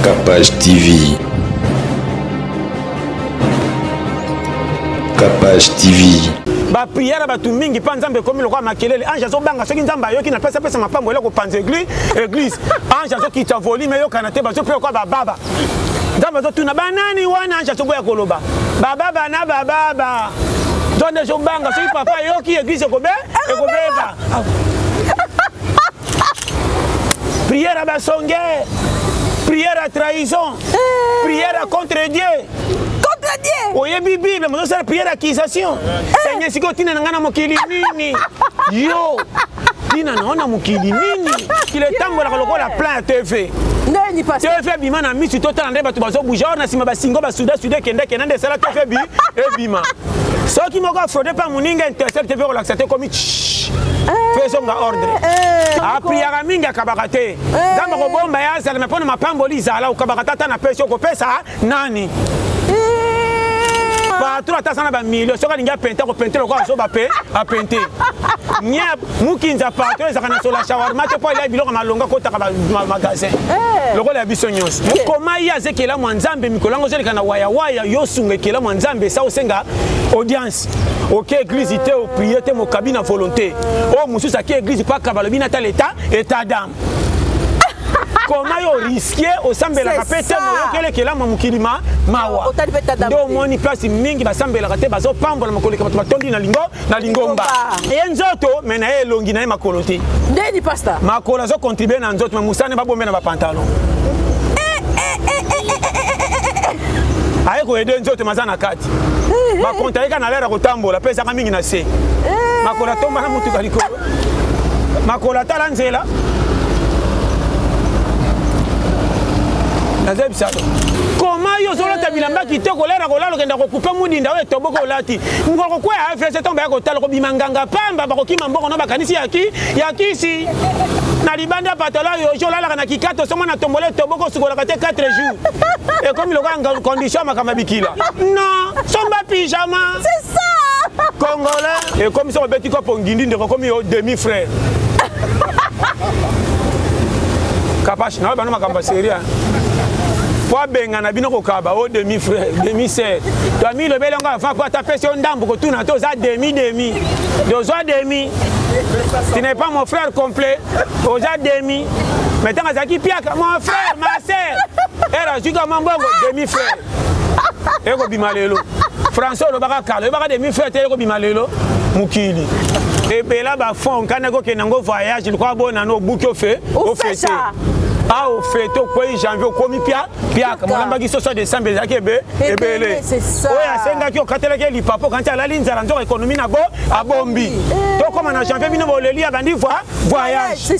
Capage TV. Capage TV. Ba prière ya bato mingi mpa Nzambe ekomi lokola makelele. Ange azobanga soki Nzambe ayoki na pesa pesa mapambo eloko kopanza église, église. Ange azokita volume eyokana te bazo mpe lokola bababa. Nzambe azotuna banani wana, ange azoboya koloba. Bababa na bababa. Nzambe azobanga soki papa ayoki église ekobe ekobeba. Prière ya basonge, prière ya trahison, eh. prière ya contre Dieu. Contre Dieu. Oyebi Bible, mozosala prière accusation. Eh. Seigneur, sikoyo tina na ngai na mokili nini? Yo tina na yo na mokili nini? Kile etambolaka lokola plan ya TV. Ndeni pasteur. TV ebima na misu totala nde bato bazo bouger or na nsima basingo basuda suda ekende kende nde esala TV ebi ebima. Soki moko afraude pa moninga intercept TV kolakisa te ekomi mpe ezonga ordre. Eh. Apriaka mingi akabaka te. Eh. Nzambe akobomba ye azala me mpo na mapamboli zala okabaka tata na pesi okopesa nani? Eh. Patron ata aza na bamilio soki alingi apente akopente lokola azoba pe apente nye mukinza patron ezalaka na sola shawarma te mpo alia biloko malonga akotaka bamagasin eh. lokola ya biso nyonso koma ye aza ekelamu ya nzambe mikolo yango ozoleka na wayawaya yo osunga ekelamu ya nzambe esa osenga audience oke eglise te oprie te mokabi na volonté oyo mosusu ake eglise mpo akaba alobi nata leta état d'âme koma yo oriske osambelaka mpe te moyokeli ekelamu ya mokili ma mawa nde omoni place mingi basambelaka te bazopambola mokoleka bato batondi na lingo na lingomba ye nzoto me na ye elongi na ye makolo te ndeni pasta makolo azocontribue na nzoto me mosala babombe na bapantalon eh, eh, eh, aye koyede nzoto maza na kati bakonta ye kaka na lere ya kotambola mpe ezaka mingi na se makolo atomba na motuka likolo makolo atala nzela nazebisa koma yo ozolata bilamba kitoko olala kolala okenda kokupe mudinda oyo etoboko olati mokolo kokwea avc ntango baya kotala kobima nganga pamba bakokima mbongo no bakanisi ya ki ya kisi na libanda patalo yojo olalaka na kikato osomba na tombole etoboko osukolaka te 4 jours ekomi lokola condition ya makambo ya bikila non somba pyjama congolais ekomi soki obeti kopo ngindi ndeko okomi yo demi frère kapashi nayo bano makambo ya serie po abengana bino kokaba o demi frère demi sœur to amilobeli yango avant po ata pesi yo ndambo kotuna te oza demi demi ozwa demi tu n'es pas mon frère complet oza demi mais ntango azalaki piaka mon frère ma sœur ere azwi ka mwa mbongo demi frère ekobima lelo français olobaka kala oyebaka demi frère te ekobima lelo mokili ebela bafond nkana ekokende yango voyage lokola bonana obuki ofe ofete a ofete okwei janvier okomi pia piaka molambaki soso ya décembre ezalaki ebe ebele oyo asengaki okatelaki ye lipapa okanisi alali nzala nzoka ekonomi na bo abombi eh. tokóma na janvier bino boleli abandi voyage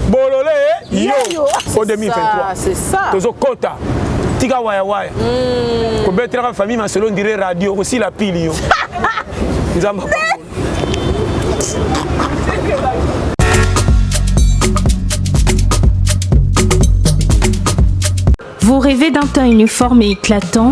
bolole yo o 2023 tozokota tika wayawaya hmm. kobetelaka famille masolo ndire radio kosila pili yo nzambe Vous rêvez d'un teint uniforme et éclatant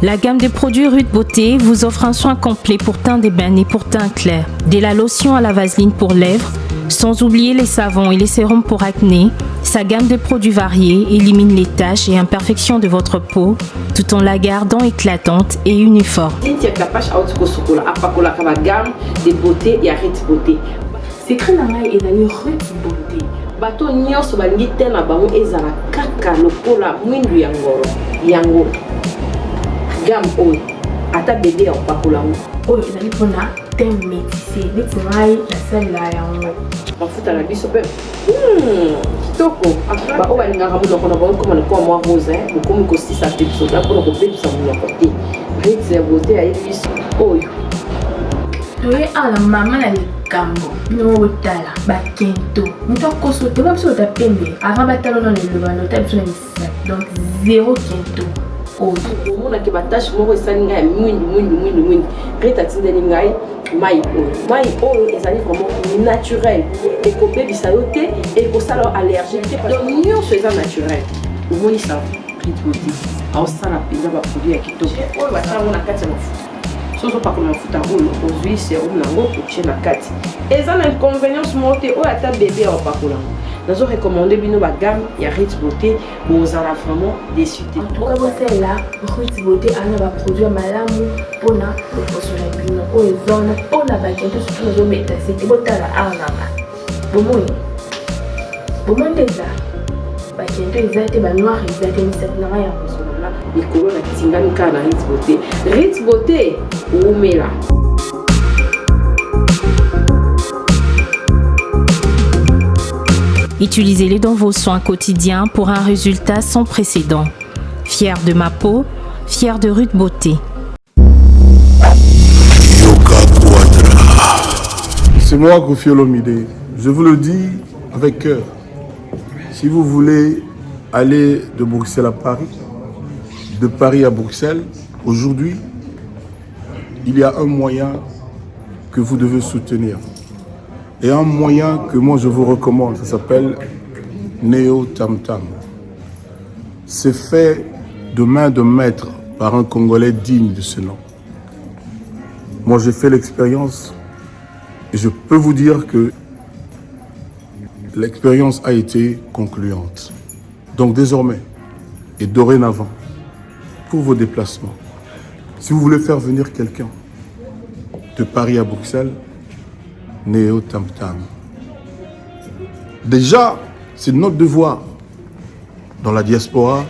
La gamme de produits Ruth Beauté vous offre un soin complet pour teint d'ébène et pour teint clair. De la lotion à la vaseline pour lèvres, sans oublier les savons et les sérums pour acné, sa gamme de produits variés élimine les taches et imperfections de votre peau tout en la gardant éclatante et uniforme. Cynthia Kapash auti kosukola apakolaka ba gamme de beauté ya Ritz Beauté. Secret na ngai ezali Ruth Beauté. Bato nyonso balingi te na bango ezala kaka lokola mwindu ya ngolo. Yango gamme oyo ata bebe ya kopakola yango. Oyo ezali mpona teint métissé neti ngai nasalela yango. Mafuta na biso mpe Hmm, kitoko baoyo balingaka monoko na bango ekoma lokola mwa rose bokomi kosisa pepsoda mpona kobebisa monoko te ritz ya beauté ayebi biso oyo toye awa na mama na likambo bino moko botala bakento moto akoso te biso ota pembe avant batala nano eloba nota biso na misapi donc zero kento oyo omonaki batache moko esali ngai ya mwindu mwindu mwindu mwindu rite atindeli ngai mai oyo mai oyo ezali vraiment naturel ekobebisa yo te ekosala yo allergie te donc nyonso eza naturel omoni savon Rite Beauté aosala mpenza baproduit ya kitoko oyo batia yango na kati ya mafuta soki ozopakola mafuta oyo ozwi serum na yango otie na kati eza na inconvenience moko te oyo ata bebe aopakola yango. Nazo recommander bino ba gamme ya Ritz Beauté, bozala vraiment déçu te. En tout cas bosalela Ritz Beauté ana ba produit ya malamu mpona loposo na bino oyo eza wana mpona bakento surtout nazobeta sete botala awa nanga bomoni bomoni nde eza bakento eza te banoir eza te misapi na ngai ya kozonga likolo na tingami kaka na Ritz Beauté. Ritz Beauté wumela. Utilisez-les dans vos soins quotidiens pour un résultat sans précédent. Fier de ma peau, fier de Ruth Beauté. C'est moi, Koffi Olomide. Je vous le dis avec cœur. Si vous voulez aller de Bruxelles à Paris, de Paris à Bruxelles, aujourd'hui, il y a un moyen que vous devez soutenir. Et un moyen que moi je vous recommande, ça s'appelle Neo Tam Tam. C'est fait de main de maître par un Congolais digne de ce nom. Moi j'ai fait l'expérience et je peux vous dire que l'expérience a été concluante. Donc désormais et dorénavant, pour vos déplacements, si vous voulez faire venir quelqu'un de Paris à Bruxelles, Néo Tam Tam. Déjà, c'est notre devoir dans la diaspora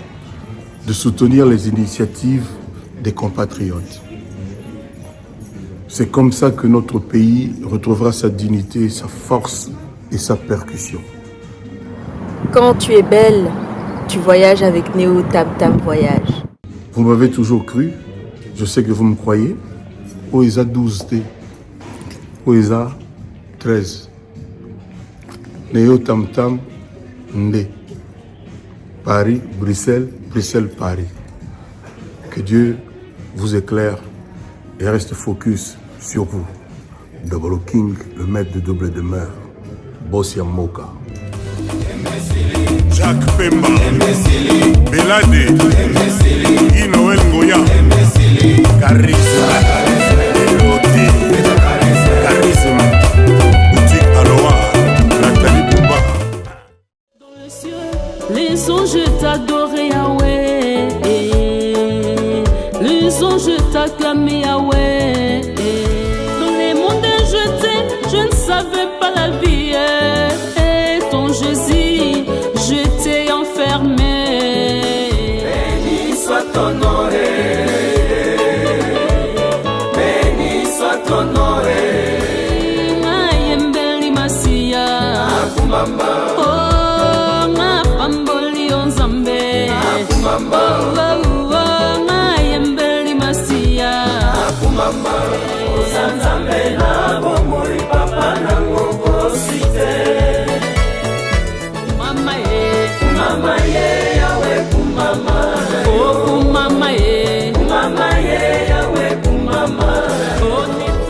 de soutenir les initiatives des compatriotes. C'est comme ça que notre pays retrouvera sa dignité, sa force et sa percussion. Quand tu es belle, tu voyages avec Néo Tam Tam Voyage. Vous m'avez toujours cru, je sais que vous me croyez. Oeza 12T, Oeza 13. Néo Tam Tam Ndé. Paris, Bruxelles, Bruxelles, Paris. Que Dieu vous éclaire et reste focus sur vous. Double King, le maître de double demeure. Bossia Moka. Jacques Pemba, Belade, Guy Noël Ngoya, Charisme, Elote, Charisme, Boutique Aloha, Nathalie Bouba. Les anges t'adoraient, Yahweh. Les anges t'acclamaient, Yahweh. Dans les mondes jetés, je ne savais pas la vie. Ton Jésus, j'étais enfermé. Béni soit ton nom, béni soit ton nom. Nayembeli Masiya. Oh, napamboli yo Nzambe. Oh, oh, oh, nayembeli Masiya. Oza Nzambe na bomoi, papa nango kosi te. Mama ye. Mama ye, Yawe kumama. Oh, kumama ye. Mama ye, Yawe kumama.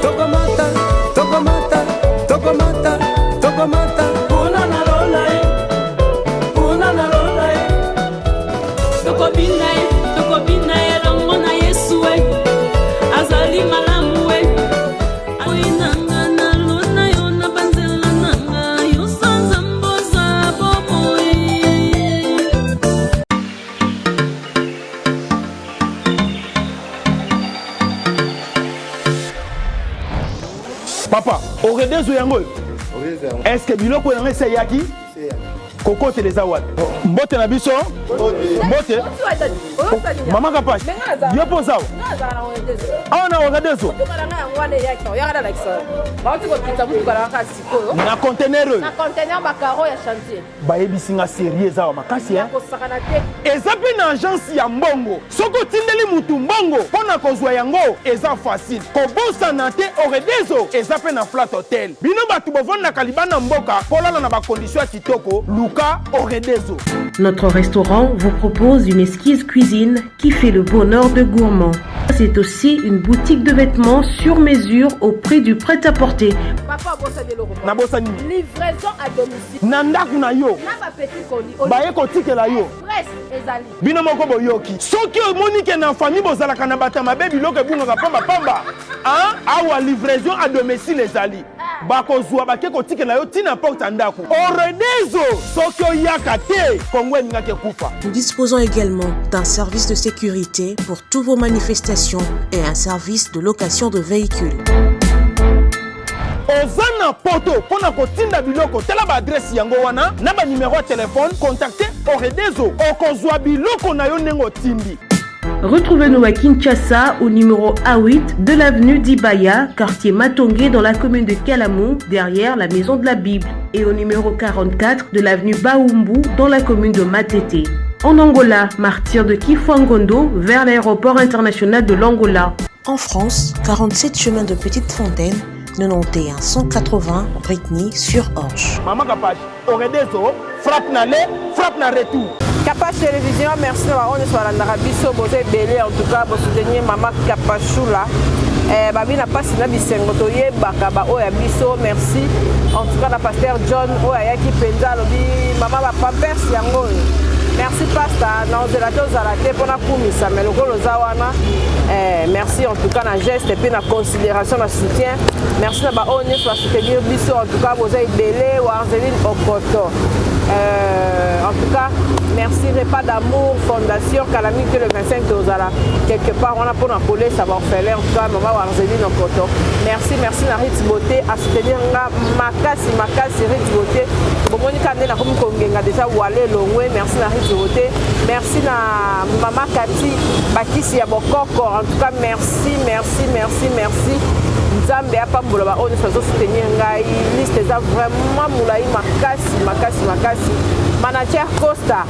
Tokomata, tokomata, tokomata, tokomata kuna na lola e, kuna na lola e. Tokobina ye, tokobina elongo na Yesu e, azali malamu e. Oyi nanga nalona yo na banzela nanga yo sanza mboza bomoi. Papa, oredezo yango oyo, est-ce biloko yango esi eyaki kokotela eza wapi? Mbote na biso, mbote mama Kapash, yo mpo ozawa awa na oredezo na conteneur oyo. Na conteneur, bacarreaux ya chantier. Bayebisi nga série eza awa makasi, hein? Kosakana te. Eza mpe na agence ya mbongo. Soki otindeli mutu mbongo mpo na kozwa yango, eza facile. Kobosana te, oredezo eza mpe na Flat Hotel. Bino bato bovandaka libanda mboka, polala na bacondition ya kitoko, luka oredezo. Notre restaurant vous propose une exquise cuisine qui fait le bonheur de gourmands. C'est aussi une boutique de vêtements sur mesure au prix du prêt-à-porter. Papa, obosani eloko. Nabosani? Livraison à domicile. Na ndako na yo. Na bapetit colis. Baye kotikela yo. Express ezali. Bino moko boyoki, soki omoni ke na famille bozalaka na bato ya mabe, biloko ebungaka pambapamba, awa livraison à domicile ezali. Bakozwa bake kotikela yo ntina porte ya ndako. Oredezo, soki oyaka te, Kongo elingaki ekufa. Nous disposons également d'un service de sécurité pour toutes vos manifestations et un service de location de véhicules. Oza na poto mpo na kotinda biloko, tala ba adresse yango wana na ba numero ya telefone, contacte Oredezo, okozwa biloko na yo ndenge otindi. Retrouvez-nous à Kinshasa au numéro A8 de l'avenue d'Ibaya, quartier Matongé dans la commune de Kalamou, derrière la maison de la Bible, et au numéro 44 de l'avenue Baumbu dans la commune de Matete. En Angola, martyr de Kifuangondo vers l'aéroport international de l'Angola. En France, 47 chemin de Petite Fontaine, 91 180 Brittany sur Orge. Maman Kapash, Oredezo, frappe na aller, frappe na retour. Kapash Télévision, merci na bango nyonso balandaka biso, boza ebele en tout cas bosoutenir mama Kapashula. Eh, babi na pasi na bisengo toyebaka ba oyo ya biso, merci en tout cas na pasteur John oyo ayaki mpenza alobi mama ba pampers yango oyo. Merci pasta, na ozela te ozala te mpo nakumisa, mais lokola oza wana eh, merci en tout cas na geste et puis na considération na soutien. Merci na ba oyo nyonso ba soutenir biso en tout cas boza ebele Warzeline Okoto. En tout cas, merci Repas d'amour Fondation Kalami que le 25 tozala quelque part on a pour coller ça va orphelin en tout cas maman Warzeline Okoto. Merci merci na Ritz Beauté à soutenir nga makasi makasi Ritz Beauté. Bomoni ka nde nakomi kongenga déjà wale longwe merci na Ritz Beauté. Merci na mama Kati bakisi ya bokoko en tout cas merci merci merci merci. Nzambe apambola ba oyo nyonso bazo soutenir ngai liste eza vraiment molai makasi makasi makasi manager Costa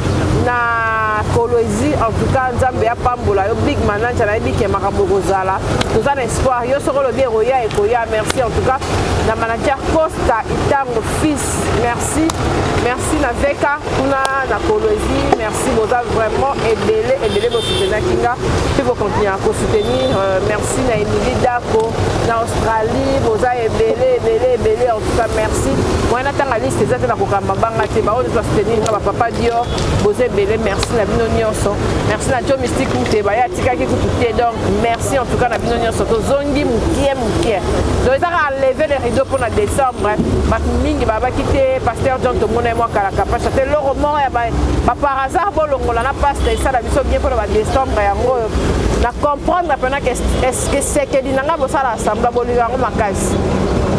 na Kolwezi en tout cas Nzambe apambola yo big manager nayebi ke makambo ekozala toza na espoir yo soko olobi ekoya ekoya merci en tout cas na manager Costa Itango fils merci merci na VK kuna na Kolwezi merci boza vraiment ebele ebele bosoutenaki nga mpe bokontinue kosoutenir merci na Emilie Dako na Australie boza ebele ebele ebele en tout cas merci moyen natanga liste eza te na kokamba banga te baoyo nyonso basoutenir nga bapapa Dior boza ebele merci na bino nyonso merci na Joe Mystique Muteba ye atikaki kutu te donc merci en tout cas na bino nyonso tozongi mokie mokie donc eza kaka lever le rideau mpona décembre bato mingi babaki te pasteur John tomona ye mwa kala kapasha te eloko moko ya ba par hasard bolongola na pasta esala biso bien mpona ba décembre yango oyo na comprendre mpena ke esekeli na ngai bosala assemble bolinga yango makasi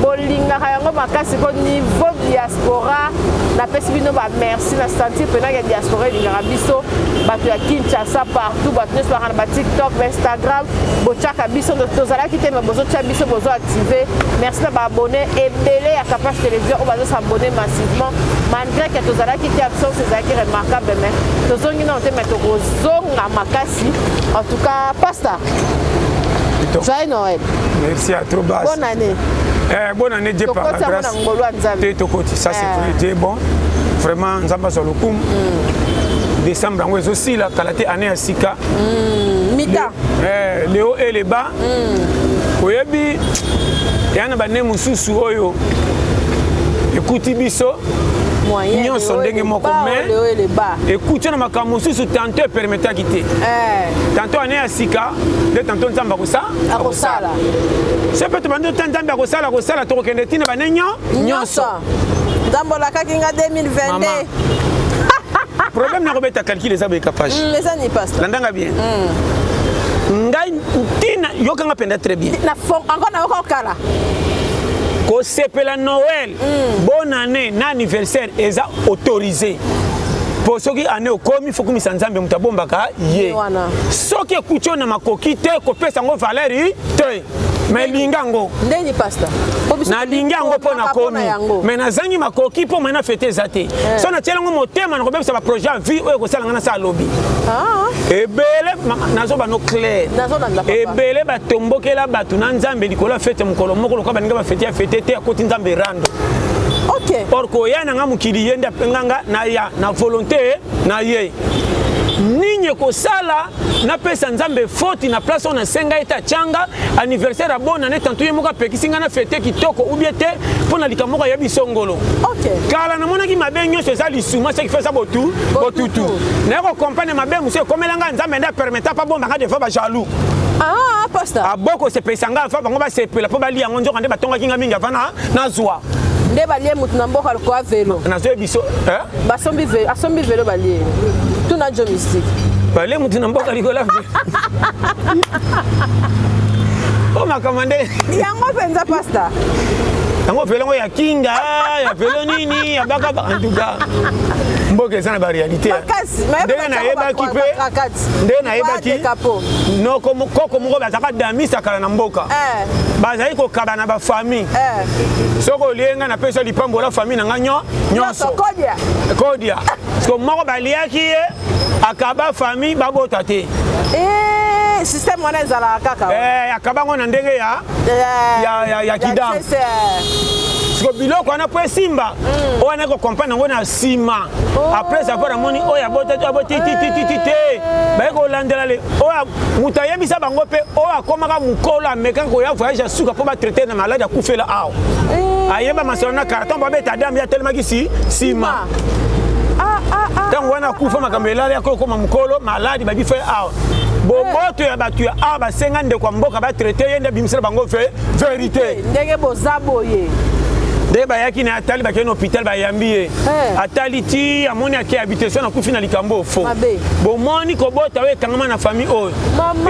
bolingaka yango makasi ko niveau diaspora napesi bino ba merci na sentir mpena ke diaspora elingaka biso bato ya Kinshasa partout bato nyonso baka na ba TikTok ba Instagram botiaka biso tozalaki te me bozotia biso bozo active merci na ba abonné ebele ya Kapash Télévision oyo bazo s'abonner massivement malgré que tozalaki te absence ezalaki remarquable mais tozongi nano te mais tokozonga makasi en tout cas pasta joyeux Noël. Merci à trop basse. Bonne année. Eh, bonne année Dieu par la grâce. Te tokoti ça c'est vrai Dieu est bon. Vraiment Nzambe azwa lokumu. Décembre yango ezosila kala te année ya sika. Mita. Eh, le haut et le bas. Oyebi ya na bane mosusu oyo ekuti biso nyonso ndenge moko mais ekuti na makambo mosusu tantôt epermetaki te tantôt ane ya sika nde tantôt nzambe akosala so mpe tobandi ota nzambe akosala akosala tokokende ntina bane nyonso nzambe olakaki nga 2022 problème nakobeta calcul eza boye kapage eza ni pasta landanga bien ngai ntina yokanga mpenza très bien encore nayoka okala kosepela Noël bonne année na anniversaire eza autorisé po soki année okomi fo kumisa nzambe moto abombaka ye soki ekuti oyo na makoki te kopesa yango valeur te mais linga yango ndeni pasta nalingi yango mpo nakomi mais nazangi makoki mpo mai na fete eza te so natieli yango motema nakobebisa baprojet ya vie oyo ekosala ngai nasala lobi ebele nazoba no clair ebele batombokela bato na nzambe likolo ya fete mokolo moko lokola baninga bafete ya fete te akoti nzambe rando or koya na nga mokili ye nde apenganga na ya na volonté na ye nini ekosala napesa nzambe foti na place oyo nasenga ete atianga anniversaire ya bonne année tanto ye moko apekisi ngai na fete kitoko ubie te mpo na likambo moko ayebi songolo kala namonaki mabe nyonso eza lisuma soki fe eza botutu naye kokomprendre mabe mosusu ekomela ngai nzambe nde apermeta mpo abombanga devant bajaloux. Ah, pasteur. Aboko sepelisa nga afa bango basepela mpo balia yango nzoka nde batongaki nga mingi ava nazwa. Nde balie moto na mboka lokola velo. Nazoyebi biso. Eh? Basombi velo, asombi velo balie. Tuna Joe Mystique. Balie moto na mboka likola velo. O makambo nde. Yango mpenza pasteur. Yango velo ngo ya kinga, ya velo nini, ya baka en tout cas. Mboka eza na ba réalité. Ndenge nayebaki mpe ndenge nayebaki noko koko moko bazalaka damisa kala na mboka eh. Bazali kokaba na bafamille eh. Soki olie ngai napesi yo lipambola famille na ngai nyonso kodia siko moko baliaki ye akaba famille babota te eh, système wana ezalaka kaka akaba yango na ndenge ya ya kidam siko biloko wana mpo esimba mm. Oyo wana ekokomprendre yango na nsima oh. Après avoir amoni oyo abotaki aboti titititi te baye kolandela le oyo moto ayebisa bango mpe oyo akomaka mokolo amekaka koya voyage ya suka mpo batraite na maladi akufela awa eh. Ayeba masolo na carton babeta dame ye atelemaki si nsima ntango wana akufa makambo elali akokoma mokolo maladi babi fe awa boboto ya bato ya awa basenga ndeko ya mboka batraite ye nde abimisela bango ve verité ndenge boza boye nde bayaki na atali bakei na hôpital bayambi ye eh. Atali ti amoni ake habitation akufi na likambo fo bomoni kobota oyo ekangama na famille oyo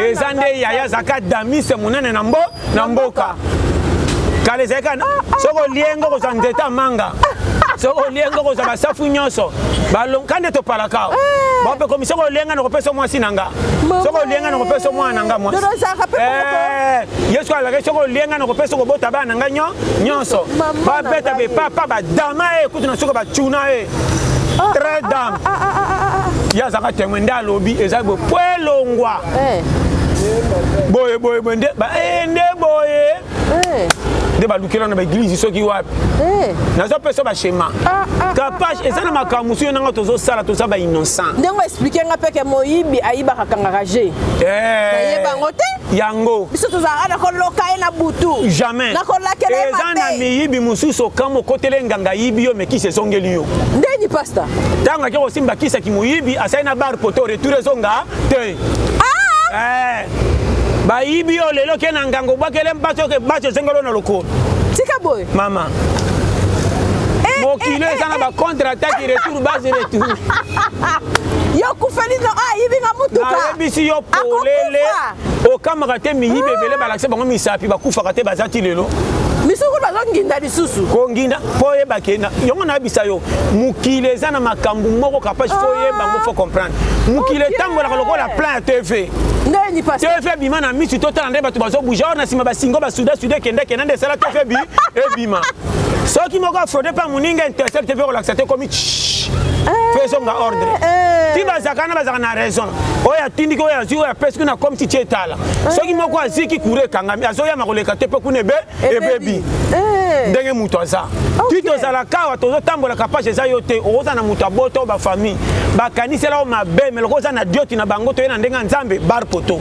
eza nde yaya azalaka damise monene na mbo na mboka kala ezalaki ah, ah, soki olie ngo kozwa nzete ya manga soki olie ngo kozwa basafu nyonso ka nde topalaka eh. Bape komi soki olie nga nakopesa mwasi na nga soki olie nga nakopesa mwana na nga mwasi eh, yesu alaki soki olie nga nakopesa kobota bana na nga nyonso babeta bepapa badama ye kutu na suka bacuna ye ah, très ah, dame ye azalaka témoin nde alobi eza boye po elongwa eh. Boye boye boye nde eh, nde boye eh. Nde balukela na baeglize soki wapi eh. Nazopesa bashema ah, ah, kapage eza na makambo mosusu yo nanga tozosala toza bainnocent ndenge oexplike nga mpe ke moyibi ayibaka kangaka je nayeba yango te yango biso tozalaka na koloka ye na butu jamais nakolakela ye eza na miyibi mosusu okama okotele nganga ayibi yo mekisi ezongeli yo ndeni pasta ntango ake kosimba kisaki moyibi asali na bar poto retour ezonga te ah! Eh, bayibi yo lelo ke na nganga obwakele mbaso oke baso ezongeli yo na lokolo tika boye mama eh, mokili eh, eza na bacontre attaque retour base retour yo okufeli no ayibi nga mutuka nayebisi yo polele okamaka te miyibi ebele balakisa bango misapi bakufaka te baza ti lelo misuku bazonginda lisusu konginda mpo oyeba ke yango nayebisa yo mokili eza na makambo moko kapage fo oyeba yango fo comprendre mokili etambolaka lokola plan ya tv ndeni pasi tv ebima na misu totala nde bato bazobouge or na nsima basingo basuda suda ekende kende nde esala tv bi ebima soki moko afraude mpa moninga intercept tv kolakisa te ekomi fo ezonga ordre ti bazalaka na bazalaka na raison oyo atindiki oyo azwi oyo apesi kuna akomi ti ti etala soki moko aziki kura ekangami azoyama koleka te mpo kuna ebe ebebi ndenge moto aza ti tozalaka awa tozotambolaka page eza yo te okoza na moto abota oyo bafamille bakanisela oyo mabe me lokola oza na dioti na bango toye na ndenge ya nzambe bar poto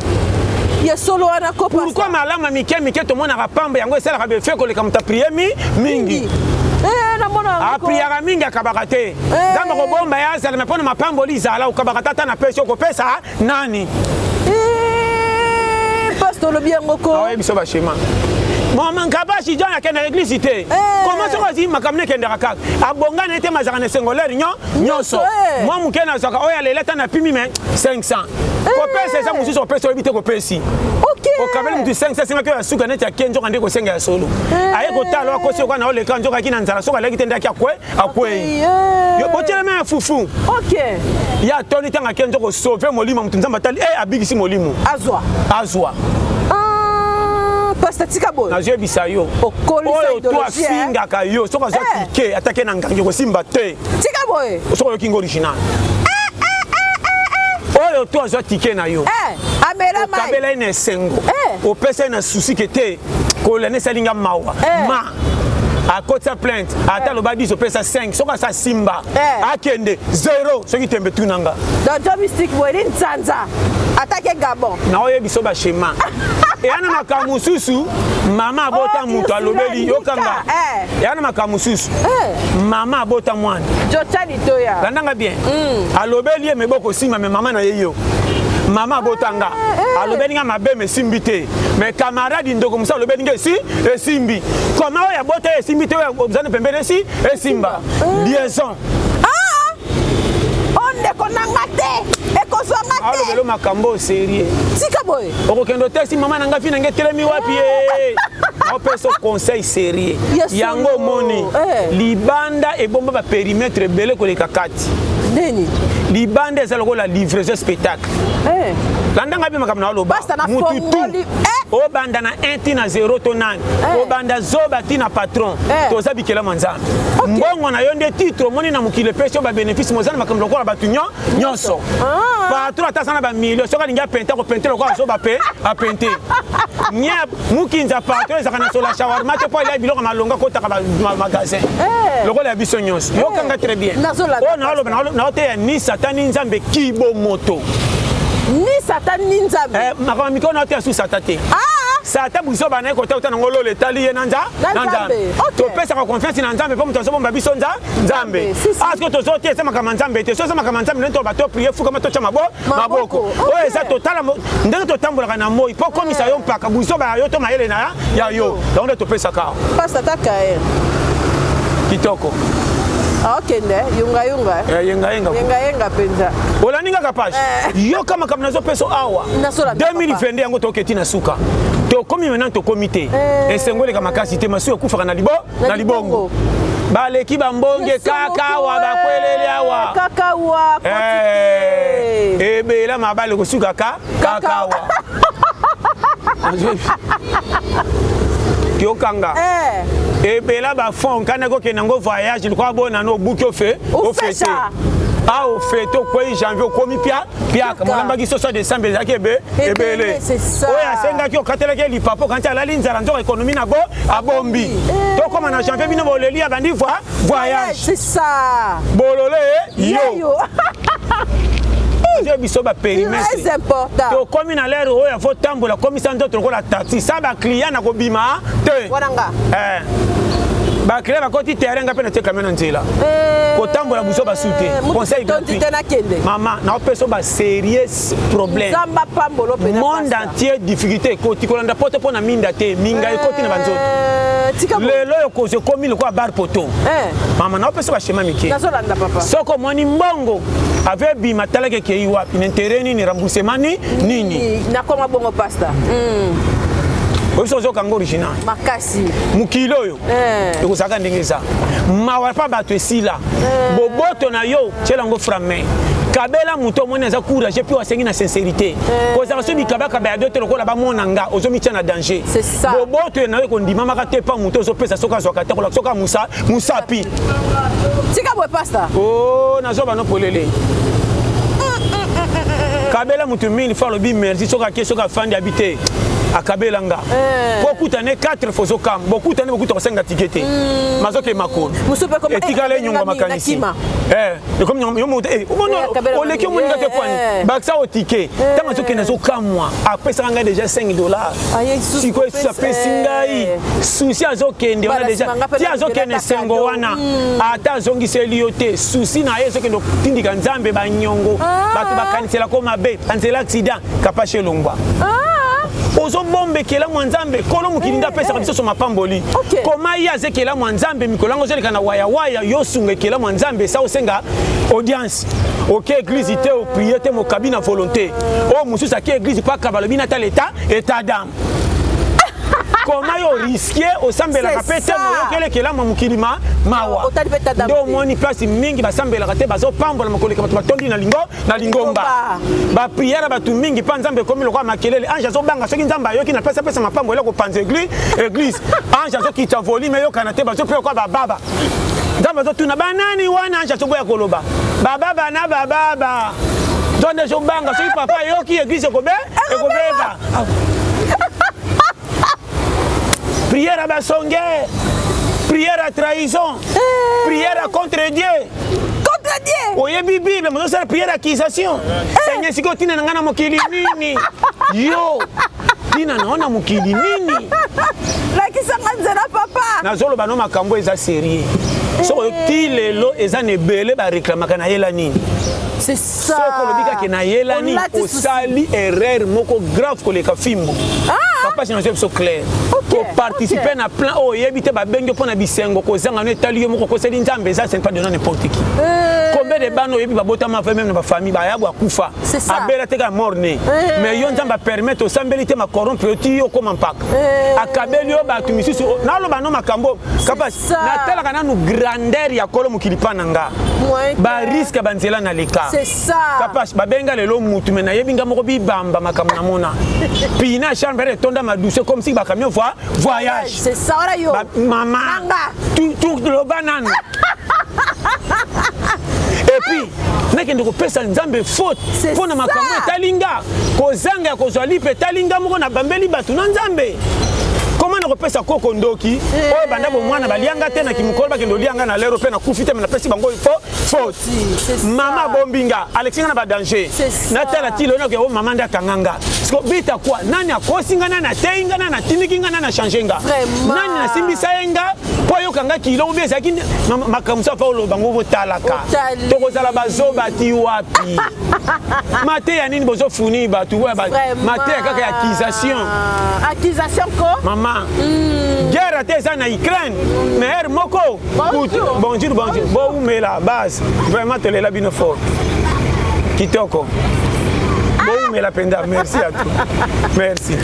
ya solo wana ko pourquoi malamu ya mike mike tomonaka pamba yango esalaka befe koleka moto aprie mi mingi apriaka mingi akabaka te nzambe akobomba ye azala me mpo na mapamboli zala okabaka tata na pesi okopesa nani pasteur olobi yango ko aoyebi biso bashema mama nkabashi john akendaka eglise te koma soki azwi makambo nekendaka kaka abonga na ye te mazalaka na esengo lere nyonso mwa moke nazwaka oyo alela ata na pimi me 500 kopesa eza mosusu opesa oyebi te kopesi okabeli motu 500 esengaki oyo ya suka neti ake nzoka nde kosenga ya solo aye kotala akosi oka na oleka nzoka aki na nzala soki aleki te nde aki akwe akwei yo botyelema ya fufu ye atoni ntango ake nzoko sauve molimo motu nzambe atali e abikisi molimo azwa azwa pasta tika boye nazoyebisa yo oyo to afingaka yo soki azwa tike atake na ngangi kosimba te tika boye soki oyoki ngo original oyo to azwa tike na yo okabela ye na esengo opesa ye na susi ke te kolanda esali nga mawa ma akotisa plainte ata aloba 10 opesa 5 soki asa simba akende 0 soki tembe tuna nga donc mystique boye ni nsanza atake gabon naoyebi so bashema eya na makambo mosusu mama abota moto alobeli yokanga eya na makambo mosusu mama abota mwana landanga bien alobeli ye meboko nsima me mama na ye yo. Mama abota nga alobeli nga mabe mais esimbi te, mais camarade ndeko mosusu alobeli nga esi esimbi. Koma oyo abota ye esimbi te, oyo ozana pembeni esi esimba. Liaison. O ndeko na nga te, ekozwa nga te. Alobelo makambo oyo sérieux. Tika boye. Okokende otesi mama na nga fi na nga etelemi wapi ye. Naopesa conseil sérieux. Yango omoni libanda ebomba baperimetre ebele koleka kati. Ndeni libanda eza lokola livraison spectacle. Landa ngai mpe makambo na oloba. Mutu tu obanda na 1 ti na 0 to nani, obanda zoba ti na patron, toza bikelamo Nzambe. Mbongo na yo nde titre omoni na mokili epesi yo babénéfice, moza na makambo lokola bato nyonso. Patron ata aza na bamilio, soki alingi apente, akopente lokola zoba mpe apente nye mukinza. Patron ezalaka na sola shawarma te mpo alia biloko malonga, akotaka magasin lokola ya biso nyonso. Yokanga très bien oyo naoloba. Naoteya ni satan ni Nzambe, kibo moto. Ni satan ni Nzambe. Makambo mikolo naoteya su satan te. Satan biso bana ye kota nango lolo etali ye na Nzambe. Topesaka confiance na Nzambe mpo moto azobomba biso Nzambe. Aske tozote eza makambo ya Nzambe te. So eza makambo ya Nzambe, ndenge to bato prier, fukama, totya maboko. Oyo eza totala ndenge totambolaka na moi mpo komisa yo mpaka buzoba ya yo to mayele na ya yo, yango nde topesaka. Pasta taka ye. Kitoko. Aokende yungayunga. Yengayenga. Yengayenga mpenza. Olandi ngaka page, yoka makambo nazopesa awa. 2022 yango toketi na suka, tokomi maintenant, tokomi te esengo eleka makasi te. Masuwa ekufaka na na libongo. Baleki bambonge kaka awa, bakweleli awa. Kaka wa. Ebela mabale kosuka kaka awa. Yokanga, ebela bafond nkana kokende yango voyage lokola bonana obuki ofe ofete a ofete, okwei janvier, okomi pia piaka molambaki soso ya décembre ezalaki ebele. Oyo asengaki, okatelaki ye lipapa, okanisi alali nzala, nzoka économie na bo abombi. Tokóma na janvier, bino boleli ya bandi voyage. C'est ça. Bolole yo oyo biso baperimetre. Tokomi na lere oyo afo tambola, komisa nzoto lokola taxi sa baclient na kobima te. Baclient bakoti terrain, nga mpe natie camion na nzela kotambola buso basu te. Conseil gratuit, mama, naopesa basérieux problème. Monde entier difficulté ekoti kolanda poto mpo na minda te, minga ekoti na banzoto. Lelo oyo kozwa ekomi lokola bar poto. Mama, naopesa baschéma mike. Soki omoni mbongo ave ebima, talaki ekei wapi, na intérêt nini, remboursement ni nini. Nakoma bongo, pasta. Oyebi ozokanga original. Makasi. Mokili oyo ekozalaka ndenge eza mawa mpa bato esila. Boboto na yo, tiela yango frame, kabela moto omoni aza courage mpe asengi na sincérité. Kozala so bikabakaba ya do te lokola bamona nga ozomitia na danger. Boboto na yo ekondimamaka te mpa moto ozopesa soki azwaka te, kolaka soki amusa musapi. Tika boye, pasta. O nazwa bano polele. Kabela moto mille fois, alobi merci. Soki ake, soki afandi, abi te akabela nga po okutane 4 fois, ozokamba bokutane, bokuta kosenga tike te, mazoke makolo etikala enyonga makanisi. Oleki omoninga te pwani bakisa otike. Ntango azokende, azokamwa, apesaka ngai déjà 5 dollars, sikoyo esusu apesi ngai susi. Azokende wana déjà ti azokende esengo wana, ata azongiseli yo te, susi na ye ezokende kotindika Nzambe banyongo. Bato bakaniselako mabe, banzela accident kapashe elongwa. Ozobomba ekelamu ya Nzambe. Kolo mokili nde apesaka biso so mapamboli. Koma ye aza ekelamu ya Nzambe, mikolo yango ozoleka na wayawaya. Yo sunga ekelamu ya Nzambe esa osenga audience. Oke église te, oprier te, mokabi na volonté. Oyo mosusu ake église mpo akaba, alobi nata l'état état d'âme. Koma yo risque osambelaka mpe te, moyokeli ekelamu ya mokili ma mawa. Nde omoni place mingi basambelaka te, bazopambola mokoleka bato batondi na lingo na lingomba. Baprière ya bato mingi mpa Nzambe ekomi lokola makelele. Ange azobanga soki Nzambe ayoki na place apesa mapambo ela kopanza église. Ange azokita volume eyokana te, bazope lokola bababa. Nzambe azotuna banani wana, ange azoboya koloba bababa na bababa. Nzambe azobanga soki papa ayoki, église ekobeba. Prière ya basonge, prière ya trahison, prière ya contre Dieu. Contre Dieu. Oyebi Bible, mozosala prière accusation. Seigneur, sikoyo ntina na ngai na mokili nini? Yo ntina na yo na mokili nini? Lakisanga nzela, papa. Nazoloba no makambo eza sérieux. Soko ti lelo eza na ebele bareklamaka na yela nini. Soki olobi kaka nayelani, osali erreur moko grave koleka fimbo. Papa, je biso clair, koparticipe na plan oyo oyebi te, babengi yo mpo na bisengo kozanga no etali yo moko, okoseli Nzambe, eza ce n'est pas de n'importe qui. Combien de bana oyebi babotama ve même na bafamille bayabo akufa, abela te kaka mort né, mais yo Nzambe apermettre, osambeli te, macorrompre yo ti yo okoma mpaka, akabeli yo bato misusu. Naloba no makambo kapasi, natalaka nanu grandeur ya kolo mokili mpa na nga, barisque ya banzela na leka. Kapasi babenga lelo mutu me nayebi nga moko bibamba makambo namona pina chambre etonda madouce comme si bacamion voyage. Mama, loba nanu. Et puis nakende kopesa Nzambe faute mpo na makambo etali nga, kozanga ya kozwa lipe etali nga moko, nabambeli bato na Nzambe. Koma na kopesa koko ndoki oyo banda bomwana balianga te, na kimokolo bakende olianga na lero mpe nakufi te, me napesi bango faute. Mama abombi nga, alexi nga na badanger, natala ti lelo nakoya o mama nde akanga nga. Siko bita kwa nani akosi nga, nani ateyi nga, nani atindiki nga, nani achange nga, nani nasimbisa ye nga mpo ayoka nga kilo obi ezalaki makambo so afa oloba ngo botalaka tokozala bazoba ti wapi? Mateya nini bozofuni bato? Mateya kaka ya accusation. Accusation ko. Mama, guerre ate eza na Ukraine, mais heure moko. Bonjour, bonjour, bonjour. Boumela base, vraiment tolela bino fort, kitoko, boumela mpenza. Merci à tout, merci.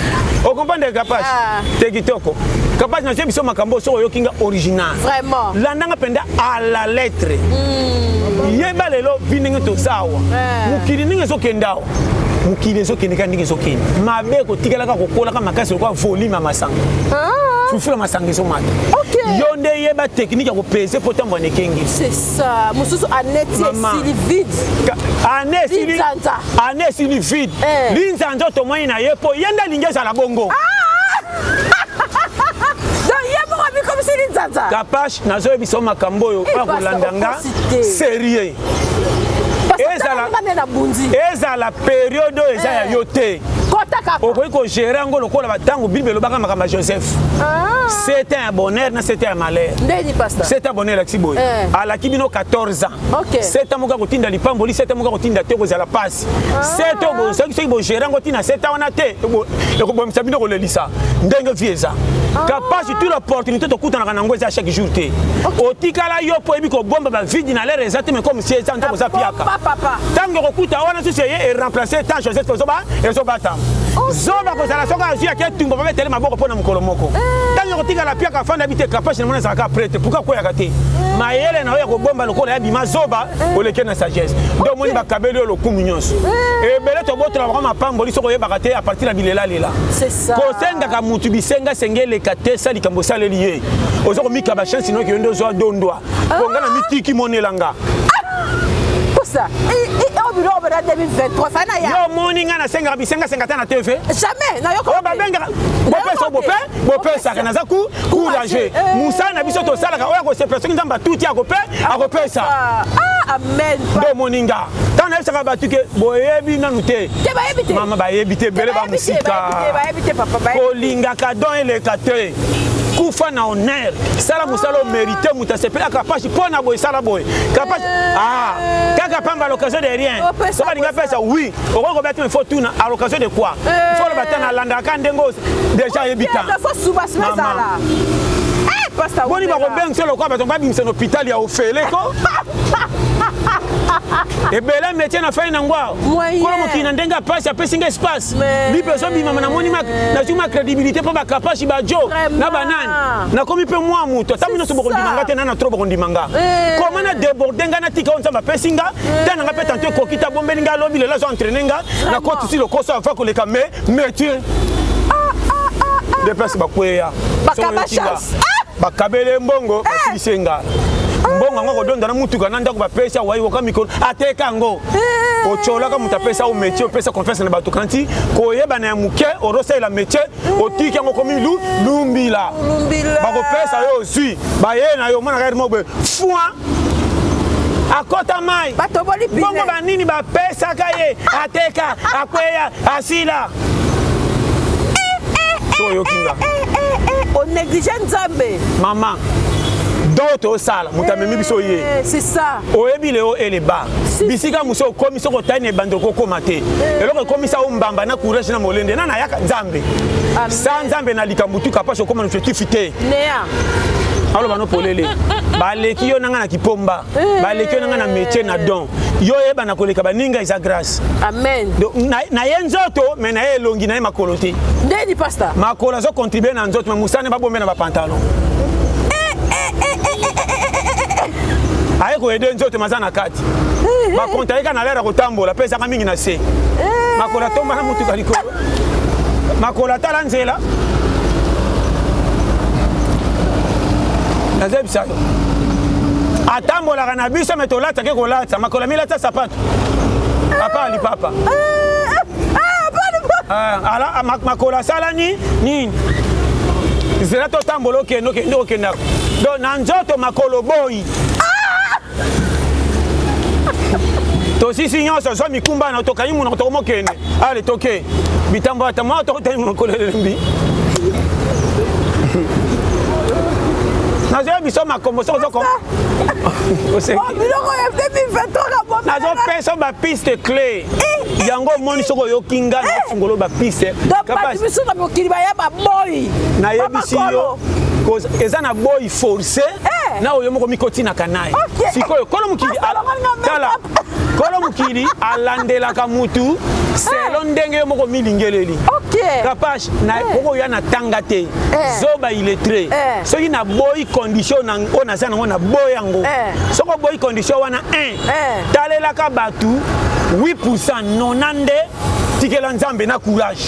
Ocomprendre Kapage te, kitoko. Kapage nazwi biso makambo soki oyoki nga original. Vraiment. Landanga mpenza à la lettre. Yeba lelo vi ndenge toza awa, mokili ndenge ezokende awa, mokili ezokende kaka ndenge ezokende mabe, ekotikalaka kokolaka makasi lokola volume ya masanga, fufu ya masanga ezomata. Yo nde yeba technique ya kopese mpo ntango wana ekengi. C'est ça. Mosusu aneti esili vide. Ane esili, ane esili vide, linzanza tomoni na ye mpo ye nde alingi ezala bongo. Donc ye moko abikomisi linzanza. Kapache, nazoyebisa yo makambo oyo mpo kolanda nga sérieux. Ezala période oyo eza ya yo te, okoki kogérer yango lokola batango Bible elobaka makambo ya Joseph, sept ans ya bonheur na 7 ans ya malheur. 7 ans ya bonheur elakisi boye, alaki bino 14 ans, 7 ans moko akotinda lipamboli, 7 ans moko akotinda te, kozala pasi. 7 ans, soki bogérer yango ntina 7 ans wana te, ekobomisa bino, kolelisa ndenge vie eza. Kapasi, toute l'opportunité tokutanaka nango eza chaque jour te. Otikala yo mpo oyebi kobomba bavide na lere eza te, mais comme si eza ntango oza piaka, ntango ekokuta wana susu eye eremplace temps Joseph ezobatama zoba kozala soki azwi ake tumba babetele maboko mpo na mokolo moko. Ntango ekotikala piaka afanda bi te. Kapasi namoni ezalaka prêtre, pourquoi akweyaka te? Mayele na oyo ya kobomba lokola ya bima zoba oleke na sagesse nde omoni bakabeli oyo lokumu nyonso ebele tobotola bango mapamboli. Soki oyebaka te, à partir ya bilelalela kosengaka mutu bisengasenga eleka te, sa likambo osaleli ye, oza komikaba chance noki yo nde ozwa dondwa mpo nga na mitiki monelanga. Kosa oyo biloko bena 2023 fa na ya. Yo omoni nga nasengaka bisengasenga ta na TV? Jamais nayoka. Oyo babengaka bopesa, bope bopesaka, naza ku courageux. Mosala na biso tosalaka oyo akosepela soki Nzambe atuti akope akopesa. Amen. Nde omoni nga ntango nayebisaka bato ke boyebi nanu te. Mama, bayebi te ebele bamosika. Kolingaka don eleka te, kufa na honneur, sala mosala omérite, moto asepelaka pasi mpo na boye, sala boye Kapasi. Ah, kaka pamba à l'occasion de rien, soki alingi apesa, oui, okoki kobeta te, mais faut tuna à l'occasion de quoi. Faut loba te nalandaka ndenge déjà ayebi ta. Boni bakobengisa lokola bato babimisa na hôpital ya ofele ko ebele métier na fai nango awa. Kolo mokili na ndenge apasi apesi nga espace bipe ezobimama, namoni nazwi ma crédibilité mpo bakapashi bajo na banani, nakomi mpe mwa moto. Ata nyonso bokondima nga te, nana trop bokondima nga koma na déborde nga, natika oyo Nzambe apesi nga te na nga mpe tanto ekoki te, abombeli nga alobi lelo azo entraîne nga, nakotisi lokoso ava koleka me métier nde place bakweya, bakabele mbongo, basilisi nga mbongo yango, akodonda na mutuka na ndako bapesi awai woka mikolo ateka yango. Otyolaka moto apesa o métier, opesa confiance na bato, kanti koyebana ya moke ozosalela métier, otiki yango, komi lumbila, bakopesa yo ozwi baye na yo, omonaka ere moko boye foin akɔta mai bongo banini bapesaka ye, ateka, akweya, asila. So oyoki nga. Onéglige Nzambe. Mama, Donc tosala moto amemi biso ye. Eh, c'est ça. Oyebi leo eleba. Bisika mosusu okomi soki otali na ebandeli okokoma te. Eh. Eloko ekomisa yo mbamba na courage na molende na nayaka Nzambe. Sa Nzambe na likambo tu kapashe okoma na objectif te. Nea. Aloba no polele. Baleki yo nanga na kipomba. Eh. Baleki yo nanga na métier na don. Yo oyeba na koleka baninga eza grâce. Amen. Donc na ye nzoto mais na ye elongi na ye makolo te. Ndeni pasteur. Makolo azo contribuer na nzoto mais musane babombe na ba pantalon. Aye koyede nzoto maza na kati. Bakonta ye kaka na lere kotambola mpe ezaka mingi na se. Makolo atomba na motuka likolo. Makolo atala nzela. Nazebisa yo. Atambolaka na biso me tolatake kolata makolo amilata sapato. Papa alipapa. Ah, makolo asala ni nini? Zela totambola okende okende okendaka. Donc na nzoto makolo boyi. Tosisi nyonso zwa mikumba na tokangi monoko tokomokende. Ale toke. Bitambo ata mwa tokotani makolo elembi. Nazoya biso makombo soki ozoko. Biloko ya 2023 nazopesa bapiste clé yango omoni soki oyoki nga nafungolo bapiste bato misusu na mokili baya baboyi nayebisi yo eza na boyi forcé na oyo moko mikotinaka naye sikoyo kolo mokili tala kolo mokili alandelaka mutu selo ndenge yo moko milingeleli kapache okoya na tanga te zoba illettré soki naboyi condition oyo naza nango naboyi yango soki oboyi condition wana 1 talelaka bato 8% nona nde tikela nzambe na courage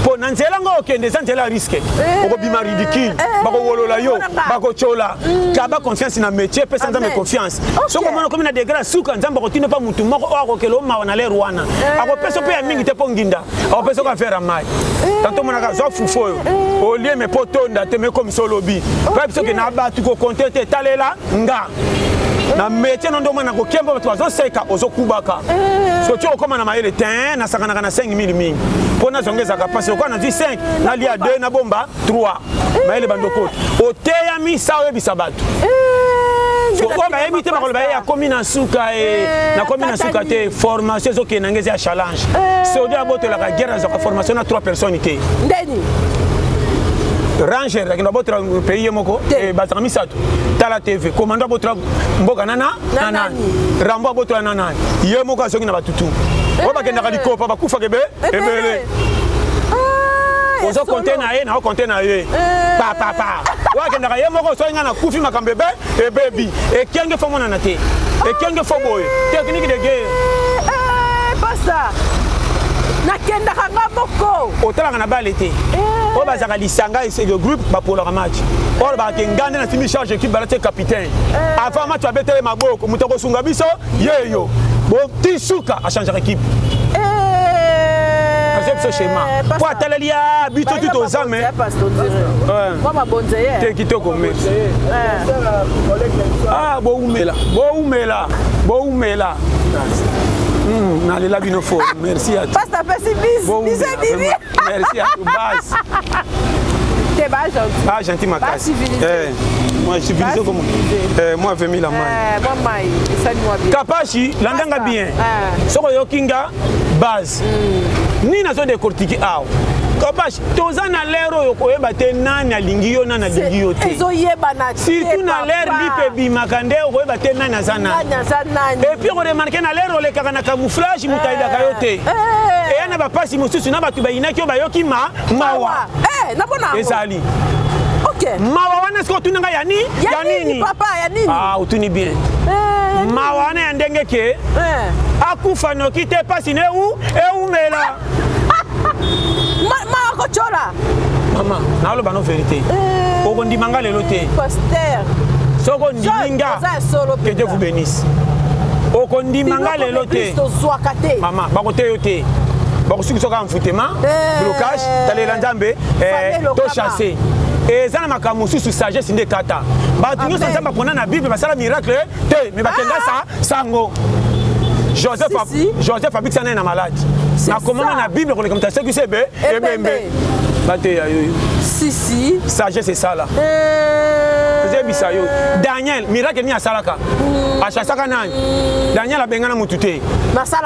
mpo na nzela ngo okende eza nzela ya risque okobima ridicule bakowolola yo bakotyola kaba confiance na métier pesa nzambe confiance soki omona okomi na degré ya suka nzambe akotinda mpa motu moko oyo akokela omawa na lere wana akopesa mpe ya mingi te mpo nginda akopesa oka affaire ya mai tanto omonaka zwa fufu oyo olie me mpo tonda te mekomisa olobi mpe biso ke na bato kokonte te talela nga na métier no nde omona kokemba bato bazoseka ozokubaka soki okóma na mayele te nasakanaka na 5000 mingi mpo nazonga ezalaka mpasi lokola nazwi 5 nalia 2 nabomba 3 mayele bandokota oteyami sa oyebisa bato oyo bayebi te bakoloba ye akomi na suka e nakomi na suka te formation ezokende nange eza ya challenge soda abotolaka guerre azwaka formation na 3 personnes te ndeni ranger akenda abotola pays ye moko bazalaka misato tala tv komando abotola mboka na na nani rambo abotola na nani ye moko azongi na batutu oyo bakendaka likopa bakufaka ebe ebele ozo konte na ye nao konte na ye papapa oyo akendaka ye moko soki ngai nakufi makambo ebe ebebi ekenge fo monana te ekenge fo boye technique de guerre pasta nakendaka nga moko otalaka na bale te oyo bazalaka lisanga le groupe bapolaka match oyo balobaka ke nga nde natimi charge équipe balati capitaine avant match babetele maboko moto akosunga biso yeyo boti suka achangeaka équipe azwi biso schéma po ataleli ya biso tu toza me te kitoko merci ah boumela boumela boumela nalela bino fo merci à Pasteur apesi bis biso ebimi merci à base te ba gentil ba gentil makasi eh moi civilisé comme eh moi 20 000 la mai eh moi mai esali moi bien kapashi landanga bien soko yoki nga base nini nazo décortiquer awa kapashi toza na lere oyo koyeba te nani alingi yo nani alingi yo te ezoyebana surtout na lere lipe ebimaka nde okoyeba te nani aza nani et puis okoremarke na lere olekaka na camouflage moto ayebaka yo te eya na bapasi mosusu na bato bayinaki yo bayoki ma mawa ezali mawa wana soki otuni ngai ya nini otuni bien mawa wana ya ndenge ke akufa noki te pasi na eumela mawa kotyola mama naloba no vérité okondima nga lelo te soki ondimi nga que Dieu vous bénisse okondima nga lelo te mama bakoteya yo te bakosuki soki envoûtement blocage talela nzambe to chasse eza na makambo mosusu sagesse nde ekata bato nyonso nzambe apona na bible basala miracle te me bakenda sa sango Joseph Joseph abikisa naye na maladi nakomama na bible koleka moto asekisi ebe ebembe bateya yoyo si si sagesse esala. Nazoyebisa yo, Daniel miracle nini asalaka? Achasaka nani? Daniel abengana mutu te.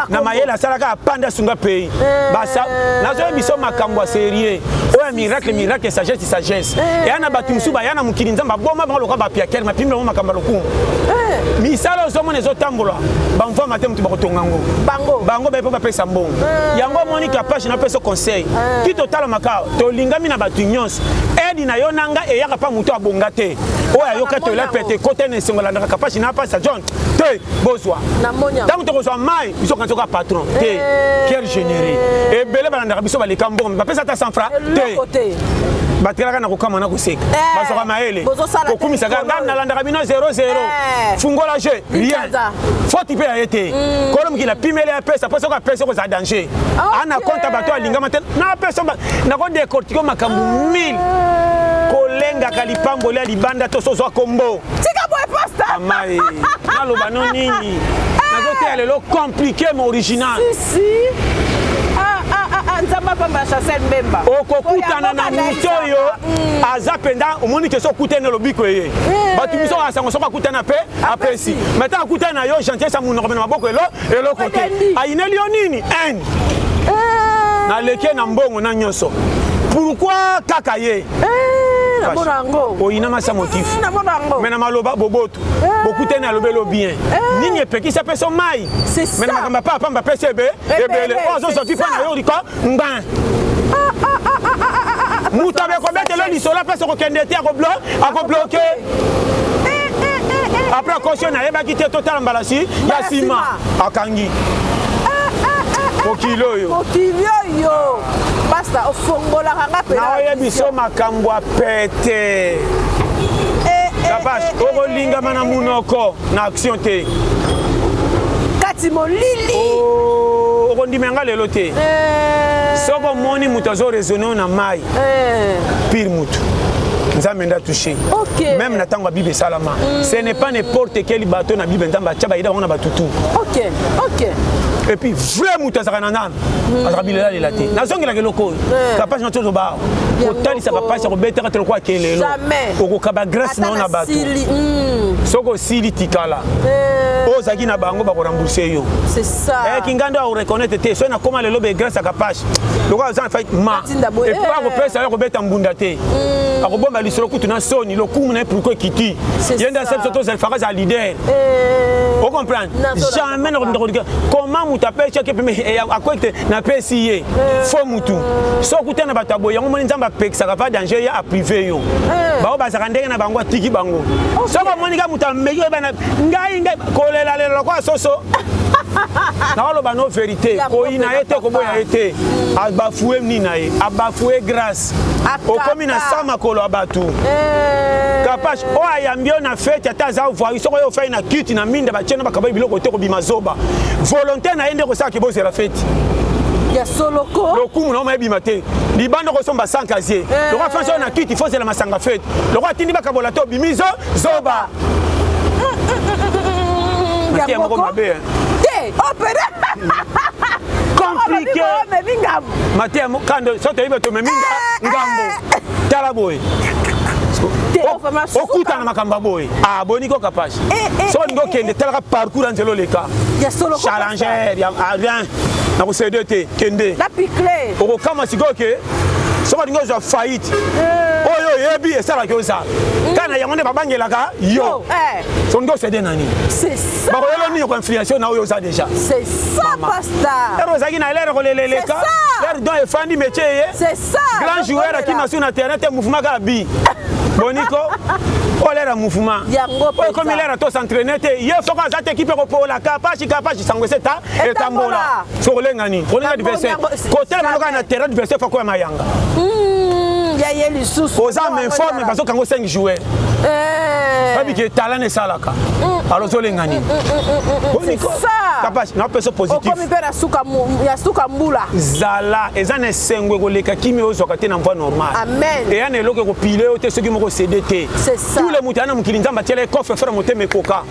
Na mayele asalaka apanda asunga pays. Basa nazoyebisa yo makambo ya sérieux. Oyo ya miracle miracle sagesse sagesse. Eya na bato mosusu baya na mokili Nzambe aboma bango lokola bapiakere mapimi bango makambo ya lokumu. Misala ozomona ezotambola bamvwama te moto bakotonga yango. Bango baye mpo bapesa mbongo. Yango omoni kapage napesa conseil. Ti totalamaka tolingami na bato nyonso. Aide na yo na nga eyaka pa moto abonga te. Oyo ayoka tola pete ekota na esengo alandaka kapage na pasa John te bozwa. Ntango tokozwa mai biso kanisa oka patron te. Quel généreux. Ebele balandaka biso baleka mbongo bapesa ata 100 francs te. Batikalaka na kokamwa na koseka. Bazwaka mayele. Kokumisaka nga nalandaka bino 0 0. Fungola jeu rien. Faute mpe ya ye te. Kolo mokili apimeli apesa mpo soki apesi okozala danger. Ana compte bato alingama te. Napesa nako décortiquer makambo 1000. Kolengaka lipamboli ya libanda to sozwa kombo. Tika boye pasteur. Amai, naloba no nini? Nazoteya lelo compliqué mais original. Si si. Ah ah ah ah Nzambe apamba Chancel Mbemba. Okokutana na moto oyo aza mpenza omoni ke so okutani na lobiko eye. Bato miso asango soko akutana pe apesi. Mais tant akutani na yo gentillesse ya monoko na maboko elo eloko te. Ayineli yo nini? Haine. Naleki ye na mbongo na nyonso. Pourquoi kaka ye? Oyinama sa motif. Mais na maloba boboto. Bokutani alobeli yo bien. Nini epekisi apesa yo mai? Mais na makambo ya pamba pamba apesi ebe ebele. Oyo azozwa vi mpo na yo liko ngban. Moto abekobetela lisolo apesa kokende te akobloke. Après akosi yo nayebaki te totala mbala si ya nsima akangi. Mokili oyo. Mokili oyo. Pasta ofongolaka nga pena. Naoyebi so makambo ya pete. Kapash, okolingama na munoko na action te. Kati molili. Oh, okondima nga lelo te. Soki omoni moto azo raisonner na mai. Pire moto. Nzambe nda touché. Okay. Même na tango ya Bible esalama. Ce n'est pas n'importe quel bateau na Bible Nzambe atia bayida bango na batutu. OK. OK. Et puis vrai moto azalaka na nani? Azalaka bilelalela te. Nazongelaka eloko oyo. Kapasi na tozo ba. Kotalisaka pasi ya kobetaka te lokola kelelo. Okokaba grâce na yo na bato. Soki osili tikala. Oyo ozalaki na bango bakorembourse yo. C'est ça. Kingando a reconnaître te. Soki nakoma lelo be grâce ya Kapash. Lokola aza na fight ma. Et puis akopesa yo akobeta mbunda te. Akobomba lisolo kutu na soni lokumu na ye pourquoi ekiti. Ye nde asali biso tozala faka azala leader. O comprendre? Jamais na kolika. Comment moto apesi ake peme akwete napesi ye. Faux mutu. Soki okutana na bato ya boye yango omoni Nzambe apekisaka va danger ye a privé yo. Bango bazalaka ndenge na bango atiki bango. Soki omoni ka moto ameki oyeba na ngai ngai kolela lela lokola soso. Naoloba no vérité, koyina ye te koboya ye te. Abafue nini na ye? Abafue grâce. Okomi na sa makolo ya bato. Kapash oyo ayambi yo na fete ata aza voyou soki oyo ofai na kiti na minda batie na bakabaki biloko te kobima zoba. Volonté na ye nde kosala kebozela fete. Ya soloko. Lokumu na yo mayebima te. Libanda okosomba sans casier. Lokola fansi oyo na kiti faut zela masanga fete. Lokola atindi bakabola te obimi zo zoba. Mateya moko mabe. Te, opera. Compliqué. Mateya kando so toyebi tomemi ngambo. Tala boye. Okutana makambo ya boye. Ah boni ko Kapash. So olingi okende talaka parcours ya nzela oleka. Challenger ya rien. Na kosede te kende. Okokama sikoyo ke soki olingi ozwa faillite oyo oyebi esalaki ozala kaka na yango nde babangelaka yo. Soki olingi osede na nini? Bakoyelo nini koinfluence na oyo oza déjà. C'est ça pasteur. Ero ozalaki na l'air koleleleka. L'air don efandi métier ye. C'est ça. Grand joueur akima sur na terrain te mouvement kaka bi. Boniko oyo l'air ya mouvement. Oyo ekomi l'air to s'entraîner te. Ye soko aza te équipe ekopola kapashi kapashi sango ese ta etambola. Soki olenga nini? Kolenga adversaire. Kotelema kaka na terrain adversaire faut koya mayanga. Ya ye lisusu. Oza main forme bazokango 5 joueurs. Babi ke talent esalaka. Alors ozolenga nini? Boniko. Kapashi napesa positif. Okomi mpe na suka ya suka mbula. Zala eza na esengo ekoleka kimia ozwaka te na voie normale. Amen. Eya na eloko ekopile yo te soki moko cede te. C'est ça. Tous les moto ya na mokili Nzambe atiela ye coffre fort motema ekoka.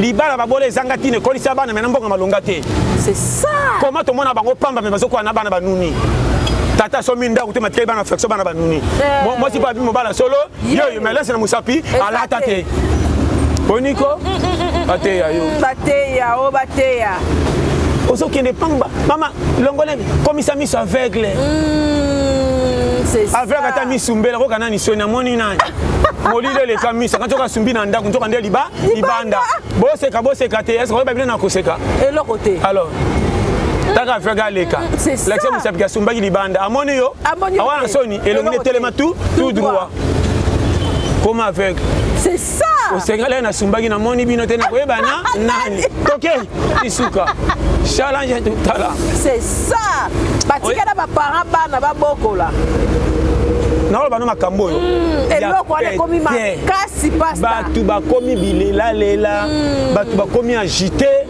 Libala babola ezanga ntina ekolisa bana me na mbongo malonga te. C'est ça. Comment tomona bango pamba me bazokola na bana banuni. Tata asombi ndako te, matikali bana affection, bana banuni. Eh. Mwasi mpe abi mobala solo yeyo, melese na mosapi alata te. Boniko mm, mm, mm, bateya yo, bateya o bateya. Ozokende pamba, mama longole, komisa miso aveugle. Aveugle ata misu mbela koka nani soni amoni nani molili eleka miso akanti oka sumbi na ndako nzoka nde liba libanda. Boseka boseka te, eske oyeba bino na koseka eloko te? Alors taka aveugle aleka, lakisa mosapi asumbaki libanda, amoni yo awa na soni, elongi etelema tout tout droit koma aveugle. C'est ça. Osengeli nasumbaki, namoni bino te, nakoyeba na nani toke isuka challenge totala. C'est ça, batikala baparent bana babokola. Naoloba no makambo oyo. Eloko wana ekomi makasi, pasta. Bato bakomi bilelalela, bato bakomi agité,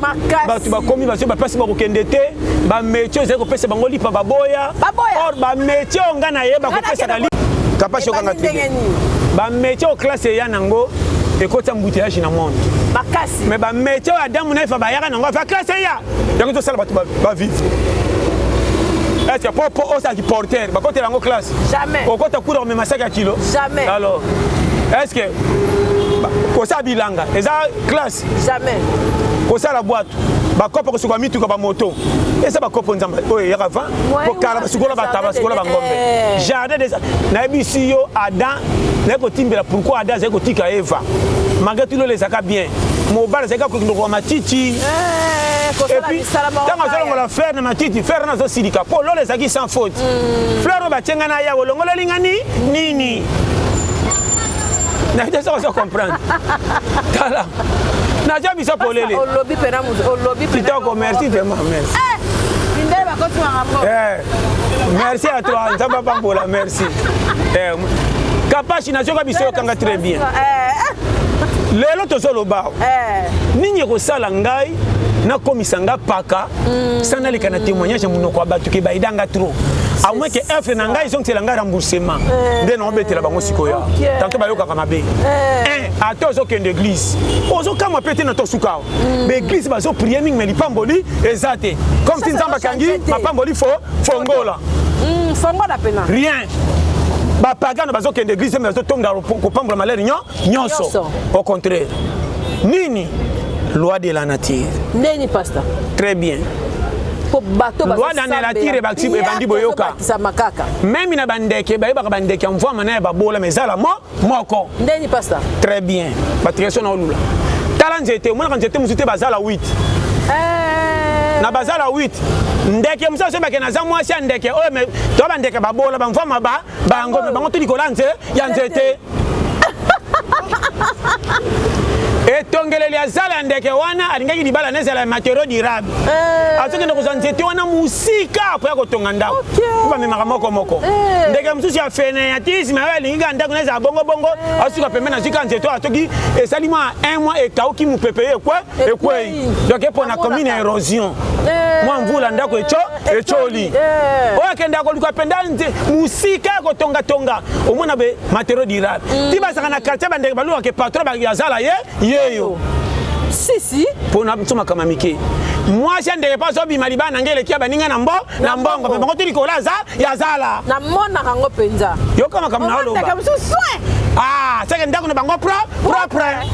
bato bakomi bazwi bapasi, bakokende te. Bamétier ezali kopesa bango lipa, baboya. Or bamétier oyo ngai nayeba kopesaka kapasi okanga te, bamétier oyo classe eya nango ekotisa embouteillage na monde makasi. Mais bamétier oyo Adamu na Efa bayaka nango afa classe eya yango, tosala bato bavivre. Est-ce que po osalaki porteur, bakotela yango classe? Jamais. Okota cours komema saki ya kilo? Jamais. Alors est-ce que kosala bilanga eza classe? Jamais. Kosala bwato, bakopo, kosuka mituka, bamoto, eza bakopo nzambe oyo eyaka va kokala, basukola bataba, basukola bangombe, jardin des nayebisi yo Adam naye kotimbela. Pourquoi Adam azali kotika Eva malgré tout? Lolo ezalaka bien, mobali azalaki kokende koka matiti, et puis ntango azolongola fleur na matiti, fleur wana azosilika mpo lolo ezalaki sans faute. Fleur oyo batie ngai na yawe, olongoleli nga ni nini? Nayebi te soki ozo comprendre. Tala, nazwa biso polele. Olobi pena, olobi. Kitoko, merci vraiment, merci. Mindele bakoti makambo. Merci à toi, Nzambe apambola, merci. Kapashi, nazoka biso, yokanga très bien. Lelo tozoloba nini ekosala ngai nakomisa nga paka sa naleka na témoignage ya monoko ya bato ke baidanga trop, à moins que offre na ngai ezongisela ngai remboursement nde naobetela bango sikoyo. Tanto bayokaka mabe un ata ozokende église, ozokamwa mpe te na tosuka awa. Baéglise bazoprier mingi, mais lipamboli eza te, comme si Nzambe akangi mapamboli fo fongola. Fongola pena. Rien. Bapagano bazokende église, mais bazotonga kopambola malere nyonso. Au contraire, nini? Loi de la nature. Ndeni, pasteur? Très bien. Po bato Loi de la nature ebandi boyoka. Makaka. Même na bandeke, bayebaka bandeke ya mvwama na ya babola, mais ezala mo moko. Ndeni, pasteur? Très bien. Batriation na olula, tala nzete, omonaka nzete mosusu te, bazala 8 na bazala 8. Ndeke mosusu azoyebake naza mwasi ya ndeke oyo, mais to bandeke babola bamvwama ba bango, mais bango to likolo ya nze ya nzete. Etongeleli ya zala ya ndeke wana alingaki libala na ezala ya matériau durable, azokende kozwa nzete wana mosika po ya kotonga ndako, po bamemaka moko moko. Ndeke mosusu ya fainéantisme oyo alingi kaka ndako na ezala bongobongo, asuka pembeni, azwi kaka nzete oyo atoki, esali mwa un mois, ekauki, mopepe ye ekwe ekwei, donc epona commune ya érosion, mwa mvula, ndako eco ecoli. Oyo akendaka koluka mpenza mosika ya kotongatonga, omona be matériau durable ti bazalaka na quartier, bandeke balukaka patron ya zala ye yeyo. Sisi. Mpo na biso makambo ya mike, mwasi ya ndeke mpo azobima libala na ngai eleki ya baninga na mbo na mbongo, mpe bango ti likolo aza ya zala. Namonaka yango mpenza. Yoka makambo na oloba. Mosusu soin. Ah, seke ndako na bango propre.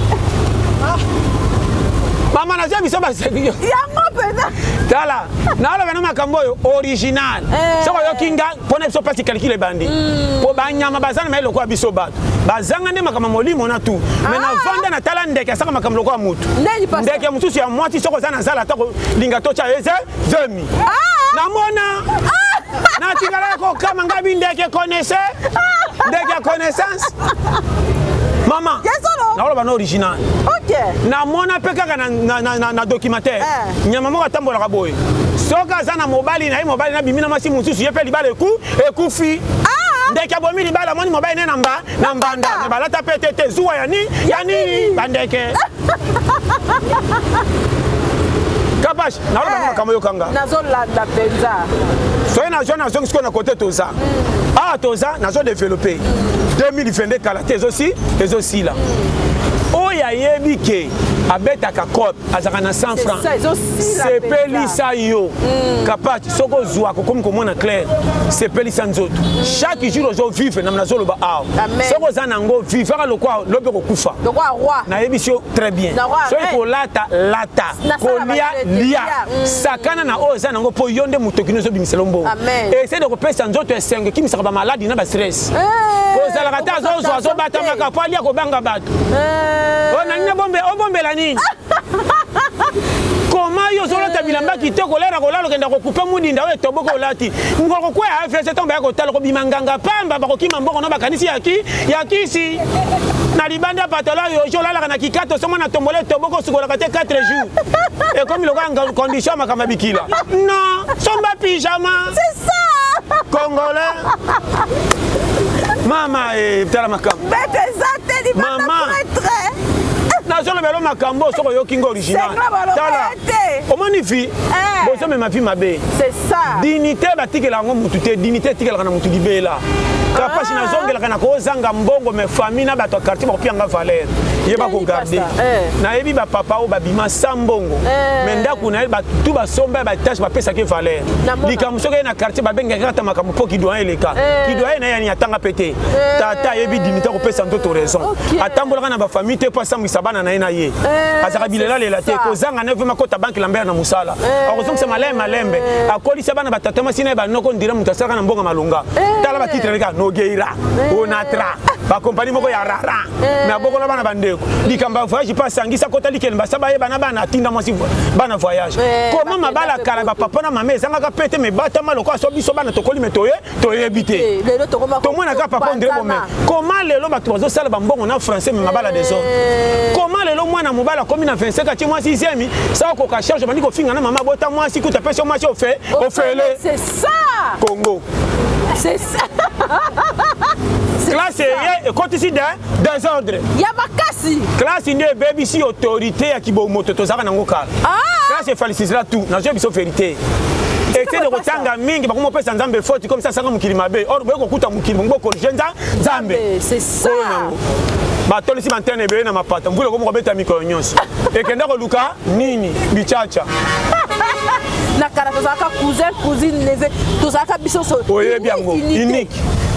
Mama, nazwa biso baseki yango mpenza. Tala, naoloba na makambo oyo original. Soki oyoki nga mpona biso mpasi, calcul ebandi, mpo banyama baza na mayele lokola biso bato, bazanga nde makambo molimo na tu. Mais navanda, natala ndeke asaka makambo lokola mutu. Ndeke mosusu ya mwasi, soki oza na zala, ata kolinga totya eze zemi, namona natikala kokama ngai bi ndeke connaisse, ndeke ya connaissance. Mama, nakoloba na original. Namona mpe kaka na documentaire, nyama moko atambolaka boye, soki aza na mobali na ye, mobali nabimi na mwasi mosusu, ye mpe libala ekufi. Ndeke abomi libala, amoni mobali ne na mba na mbanda, mais balata mpe te te zuwa ya ni ya nini bandeke. Kapash, naloba makambo oyokanga. Nazolanda mpenza. Soki nazwa, nazongi sikoyo na kote toza awa, toza nazodévelopper 2022, kala te ezosi ezosila oyo. ayebi ke abetaka cope azalaka na 100 francs, sepelisa yo mm. Kapati soki ozwaka okomi komona clair, sepelisa nzoto mm. Chaque jour ozovivre na nazoloba awa, soki oza nango vivaka lokwa lobi okokufa. Nayebisi yo très bien, soki kolata lata, kolia lia, mm. sakana na oyo oza nango, mpo yo nde motoki no ezobimisela mbongo. Ese de kopesa nzoto esengo ekimisaka bamaladi na bastress. Kozalaka te azozwa azobatamaka mpo alia kobanga bato. Oyo nalingi obombela nini? Koma yo ozolata bilamba kitoko, olala kolala, okenda kokupe mudinda oyo etoboko, olati mokolo kokwea avc, ntango baya kotala kobima nganga pamba, bakokima mbongo no bakanisi ya kisi na libanda. Patala yojo olalaka na kikato, songo na tombola etoboko, osukolaka te 4 jours, ekomi lokola condition ya makambo ya bikila. Non, somba pyjama. C'est ça. Congolais mama e, tala makambo. Bete eza te libanda. Mama, nazolobela makambo soki oyoki ngo original. Tala, omoni vi bozomema vi mabe. C'est ça. Dignité batikela yango mutu te, dignité etikelaka na mutu libela. Kapasi nazongelaka na kozanga mbongo, mais famille na bato ya quartier bakopianga valeur, yeba kogarde. Nayebi bapapa oyo babima sa mbongo, mais ndako na ye tu basomba ya batage, bapesaki valeur. Likambo soki ye na quartier babengaki ata makambo mpo kidoyen eleka, kidoyen na ye yani atanga mpe te. Tata ayebi dignité akopesa nzoto raison, atambolaka na bafamille te mpo asambwisa bana na ye na ye. Azalaka bilelalela te, kozanga na ye vraimen akota banke Lambert na mosala, akozongisa malembe malembe, akolisa bana batata mwasi na ye banoko ndira moto asalaka na mbongo malonga. Tala batitre kaka Nogeira, Onatra, bakompani moko ya rara, me abokola bana bandeko. Likambo ya voyage mpe asangisa kota likele basa bayeba na bana, atinda mwasi bana voyage. Koma mabala kala bapapa na mama ezangaka pe te, me batama lokola so biso bana tokoli, me toye toyebi te, tomonaka papa Ondire bome. Koma lelo bato bazosala bambongo na français, me mabala désordre. Koma lelo mwana mobali akomi na 25, atie mwasi zemi, sa okoka charge, bandi kofinga na mama bota mwasi, kuta apesi yo mwasi ofe ofele. C'est ça. Congo. C'est ça. Classe eye ekotisi de désordre ya makasi. Classe nde ebebisi autorité ya kibomoto tozalaka nango kala. Classe efalisisela tout. Nazwi biso vérité, ete de kotanga mingi bakomi opesa Nzambe faute comme ça asanga mokili mabe. Or boye kokuta mokili bongo bokorige Nzambe. C'est ça. Oyo nango batolisi bantene ebele na mapata, mvula ekomi kobeta mikolo nyonso, ekenda koluka nini bichacha. Na kala tozalaka cousin, cousine, neveu, tozalaka biso so. Oyebi yango unique,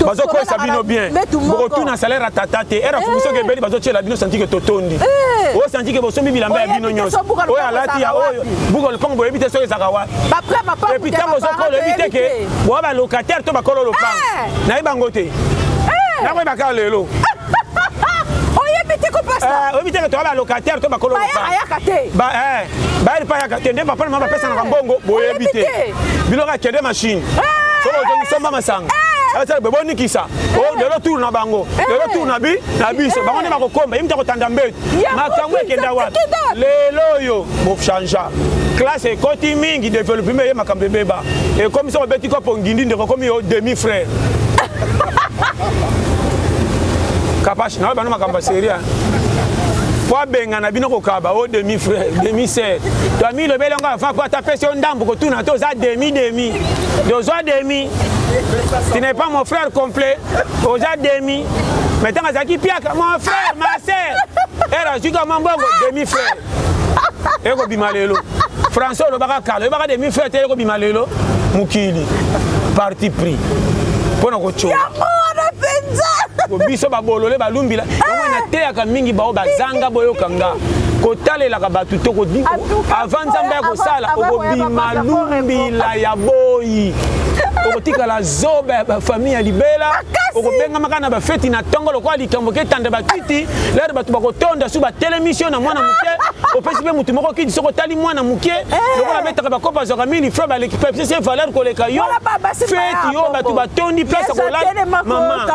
bazokosa bino bien, bokotuna salaire ya tata te, era fumu soki ebeli bazotiela bino santike totondi, oyo santike bosombi bilamba ya bino nyonso, oyo alati ya oyo buka lopango boyebi te soki ezalaka wapi. Et puis ntango ozokola oyebi te ke boa balocataire to bakolo lopango, nayebi bango te, nakoyeba kaka lelo. Oyebi te kopasa. Oyebi te ke toa balocataire to bakolo lopango. Ayaka te. Bayeli mpe ayaka te, nde papa na mama bapesanaka mbongo, boyebi te. Biloko akende machine, soki ozongi somba masanga, asala bonikisa lelo tour na bango, lelo tour na bi na biso, bango nde bakokomba ye mutu akotanda mbeto. Makambo ekenda wapi lelo oyo? Bochangea, classe ekoti mingi, développement eye, makambo ebeba, ekomi soki obeti kopo ngindi ndeko okomi yo demi frère. Kapashi nawe bano makambo ya seria po abengana bino kokaba o demi frère, demi sœur. To amilobeli yango avant po ata apesi yo ndambu, kotuna te oza demi demi, ozwa demi, tu n'es pas mon frère complet, oza demi. Mais ntango azalaki piaka mon frère, ma sœur, ere azwi kama mbongo, demi frère ekobima lelo. Français olobaka kala, oyebaka demi frère te, ekobima lelo. Mokili parti pris mpo na kotyola biso babolole balumbila yango. Nateyaka mingi bao bazanga boyoka nga, kotalelaka bato to avant Nzambe ya kosala, okobima lumbila ya boyi, okotikala zoba ya bafamille ya libela, okobengamaka na bafeti na ntongo lokola likambo ketanda bakiti lere, bato bakotonda su batelemisi yo na mwana moke, opesi mpe motu moko kiti. Soki otali mwana moke lokola abetaka bakopa, azwaka mili fra, baleki pepesi valeur koleka yo. Feti yo bato batondi, place ya kolala mama,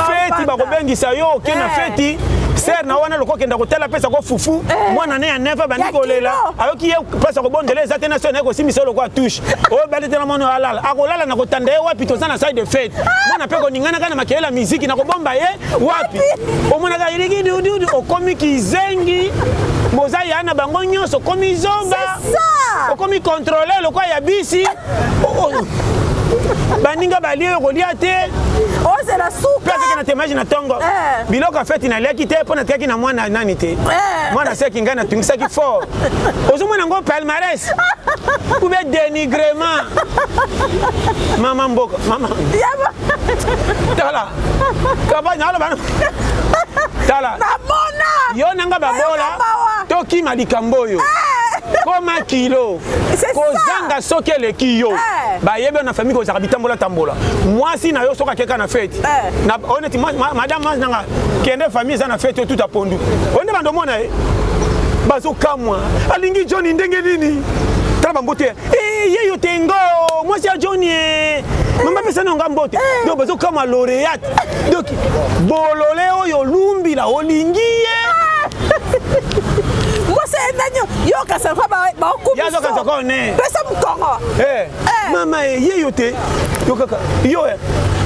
feti bakobengisa yo, oke na feti ser na wana loko okenda kotala, apesa ko fufu, mwana ne ya neve abandi kolela, ayoki ye place ya kobondela eza te, na so naye kosimbisa yo lokola touche oyo bali te na mwana oyo alala, akolala na kotanda ye wapi? Toza na salle de fête, mwana mpe koninganaka na makelele ya miziki, na kobomba ye wapi? Omonaka eliki dududu, okomi kizengi, boza ya na bango nyonso, okomi zoba, okomi contrôle lokola ya bisi. Baninga balie yo kolia te. Ozela suka. Mpe azalaki na témoignage na ntongo. Eh. Biloko ya feti naliaki te mpo natikaki na mwana nani te. Eh. Mwana aseki ngai natungisaki fort. Ozomona yango palmarès ou bien dénigrement. Mama mboka, mama. Tala. Kaba naloba. Tala. Namona. Yo nanga babola. Tokima likambo oyo. Eh. Koma kilo. Kozanga soki eleki yo. Eh. Bayebi na famille kozaka bitambola tambola. Mwasi na yo soki akeka na fete. Eh. Na oneti madame mwasi nanga kende famille eza na fete otuta pondu. Onde bando mona ye. Bazokamwa. Alingi Johnny ndenge nini? Tala bambote. Eh, ye yo tengo. Mwasi ya Johnny. Eh. Mama pesa na nga mbote. Donc bazokamwa lauréate. Donc bolole oyo lumbila olingi ye. Mwasi ya nani yo kasi kwa baokumisa ne. Pesa mokongo. Eh. Mama eh, ye yo te. Yo kaka yo eh.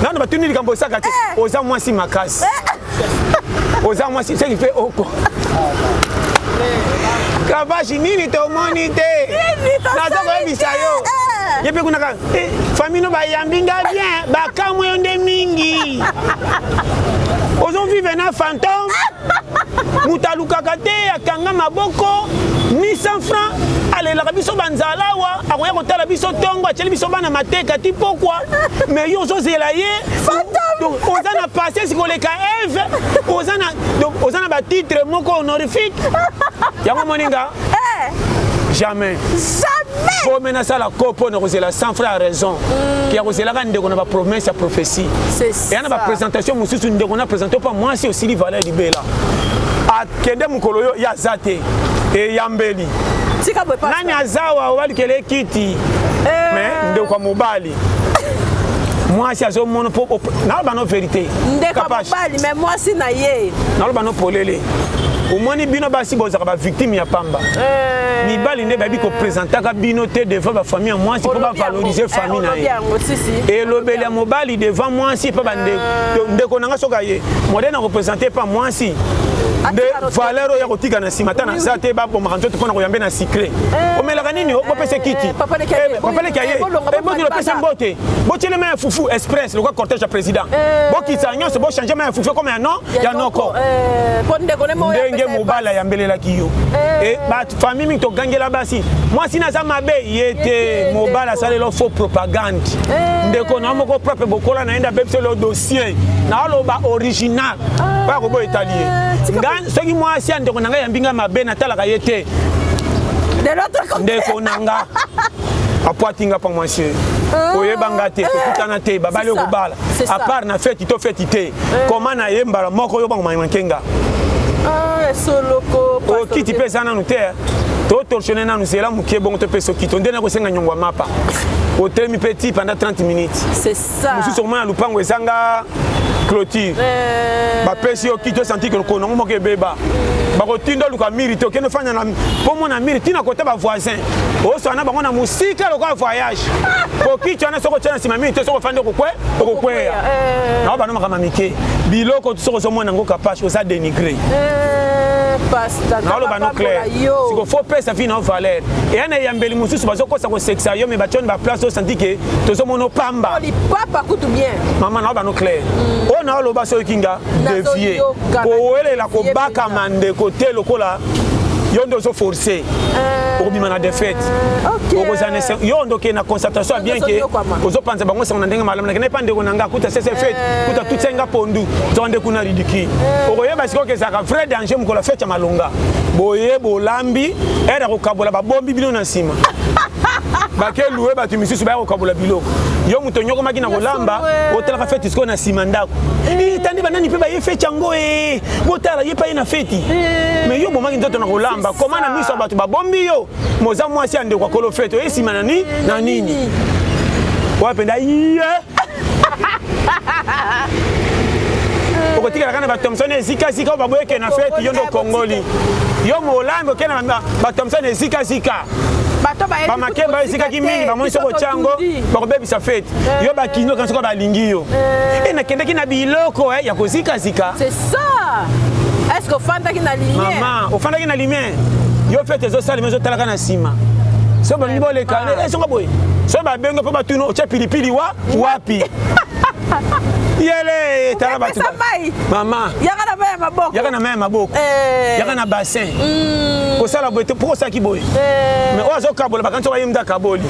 Nano batuni likambo osaka te. Oza mwasi makasi. Oza mwasi ce qui fait oko. Kavashi nini tomoni te. Naza koyebisa yo. Ye mpe kuna kaka eh, famille no bayambi nga bien bakamwe yo nde mingi. Ozo vivre na fantôme. Moto alukaka te akanga maboko ni 100 francs alelaka biso banzala awa akoya kotala biso ntongo atieli biso bana mateka ti pokwa mais yo ozozela ye donc oza na patience koleka Eve oza na donc oza na batitre moko honorifique yango moninga jamais jamais fome nasala ko mpo na kozela 100 francs ya raison mm. ya kozelaka ndeko na bapromesse ya prophétie eya na baprésentation mosusu ndeko na présente mpo mwasi osili valeur libela akende mokolo yo ye aza te eyambeli nani azawa obalikela ekiti eh. mais ndeko ya mobali mwasi azomona mpo naloba no verité ndeko ya mobali mais mwasi na ye naloba no polele omoni bino basi bozalaka bavictime ya pamba eh. mibali nde bayebi kopresentaka bino te devant bafamille ya mwasi mpo bavalorize eh, famille na ye elobeli ya mobali devant mwasi mpo bandeko na nga soki aye modele na kopresente mpa mwasi nde valeur oyo ya kotika na nsima ata naza te babomaka nzoto mpo na koyambe na sucre eh, omelaka nini bopesa kiti papa leki aye bokilo pesa mbote botiele mai ya fufu express lokola cortège ya président bokitisa nyonso bochange mai ya fufu ekoma ya non ya noko ndenge mobali ayambelelaki yo famille mingi togangela basi mwasi naza mabe ye te mobali asalelo faux propagande ndeko na moko propre bokola na ye nde abebiselo yo dossier naoloba original mpo akoboya etali ye soki mwasi ya ndeko na ngai yambi ngai mabe natalaka ye te ndeko na nga apwati nga mpa mwasi oyo ah. oyeba nga te tokutana te babali okobala à part na feti to feti te eh. koma na ye mbala moko yo bango mankenga ah, okiti mpe eza nanu te eh. totorsione nanu zela moke bongo topesa okiti nde nakosenga nyongo ya mapa otelemi mpe ti pendant 30 minutes mosusu okomona lupango ezanga clôture eh. bapesi yo kiti osanti ke lokolo nango moko ebeba bakotinda oluka miri te okende ofanda na mpo mona miri ntina kota bavoisin oswana bango na mosika lokola voyage po kiti wana soki otya na nsima miri te soki ofandi okokwe okokweya eh. nao bano makambo mike biloko soki ozomona yango kapashe oza dénigré eh, naoloba no clair siko fo pesa vie na yo valeur eya na eyambeli mosusu bazokosa kosekisa yo me batyoni baplace osanti ke tozomona opamba lipapa kutu bien mama naoloba no clair mm. oyo naoloba soki nga devie kowelela kobakama ndeko te lokola yo nde ozo force eh, okobima na défaite okozala yo nde okende na concertation ya bien ke ozopanza bango sango na ndenge malamu nakende epa ndeko na nga kuta sese fete eh. kuta tutisa nga pondu zoka nde kuna ridicule eh. okoyeba sikoyo ke ezalaka vrai danger mokolo ya fete ya malonga boye bolambi ere ya kokabola babombi bino na nsima bake louer bato misusu baya kokabola biloko yo moto onyokomaki na kolamba otalaka feti sikoyo na nsima ndako eh. tandi banani mpe baye feti yango e eh. botala ye mpe aye na feti eh. mais yo bomaki nzoto na kolamba koma na miso ya bato babombi yo moza mwasi ya ndeko akolo feti oye nsima na nini na nini oya mpenza ye okotikala kaka na bathomson ezikazika oyo baboyeke na feti yo nde okongoli yo molambi okende na bathomson ezikazika bamakemba ezikaki mingi bamoni soki otya yango bakobebisa feti eh. yo bakino kan soki balingi yo e eh, nakendaki na biloko eh, ya kozikazika mama ofandaki na lumière yo fete ezosalema ezotalaka na nsima so balingi boleka esonga boye. So babengi mpo batuna otya pilipili wa wapi? Yele tala bato mama yaka na mai ya maboko, yaka na mai ya maboko, eh. Yaka na bassin kosala boye te mpo osalaki boye eh. Mais oyo azokabola bakanisi oyo ayemda akaboli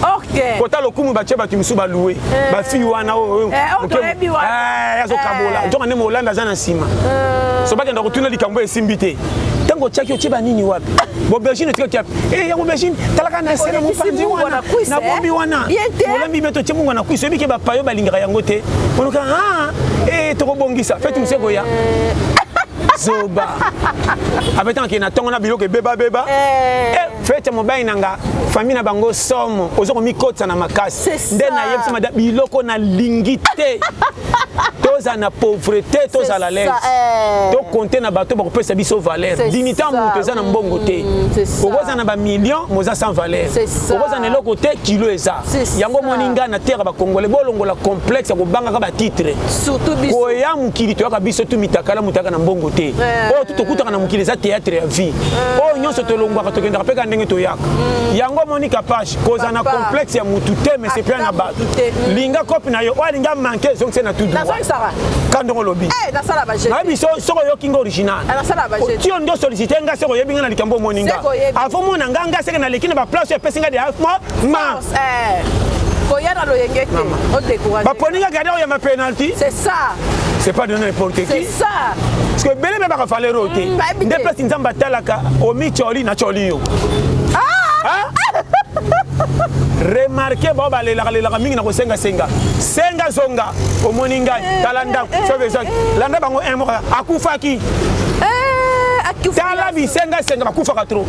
kota lokumu batie bato mosusu balue eh. Bafille wana oyo azokabola nzoka nde molanda aza na nsima so bakenda kotuna likambo esimbi te. Ntango otiaki otie banini wapi? Bobergine otikaki wapi? E yango aubergine talaka na se na mopanzi wana nabombi wana olambi be totie mungwa na kwisi oyebi ke bapayo balingaka yango te onoka e tokobongisa fete mosu ekoya zoba abetangaki na ntongo na biloko ebebabeba fete mobali na nga famille na bango somo oza komikotisa na makasi nde nayebisa mada biloko nalingi te tozala na pauvreté tozala l'aise tokonte na bato bakopesa biso valeur. Dignité ya moto eza na mbongo te. Okozala na bamillion moza sans valeur, okozala na eloko te kilo eza yango. Omoni ngai na terre bacongolais bolongola complexe ya kobangaka batitre koya mokili toyaka biso tu mitakala moto ayaka na mbongo te. Oyo tu tokutaka na mokili eza théâtre ya vie. Oyo nyonso tolongwaka tokendaka mpe kaka ndenge toyaka yango. Omoni kapage kozala na complexe ya mutu te, mais c'est na bato linga kope na yo oyo alinga manke ezongise na tudu ka ndongo olobi nayebi so soki oyoki nga original tio nde osollicite nga seke oyebi nga na likambo omoni nga avo mona nga nga seke naleki na baplace oyo epesi nga de ma koya na loyenge te odécourage baponi nga gardien oyamba penalty. C'est ça. C'est pas donné n'importe qui. C'est ça. Parce que ebele mpe baka valeur oyo te nde place Nzambe atalaka omi tioli na tioli yo. Remarke bao balelaka lelaka mingi na kosengasenga senga zonga omoni ngai tala ndako soki ezwaki landa bango un moko akufaki tala bisengasenga bakufaka trop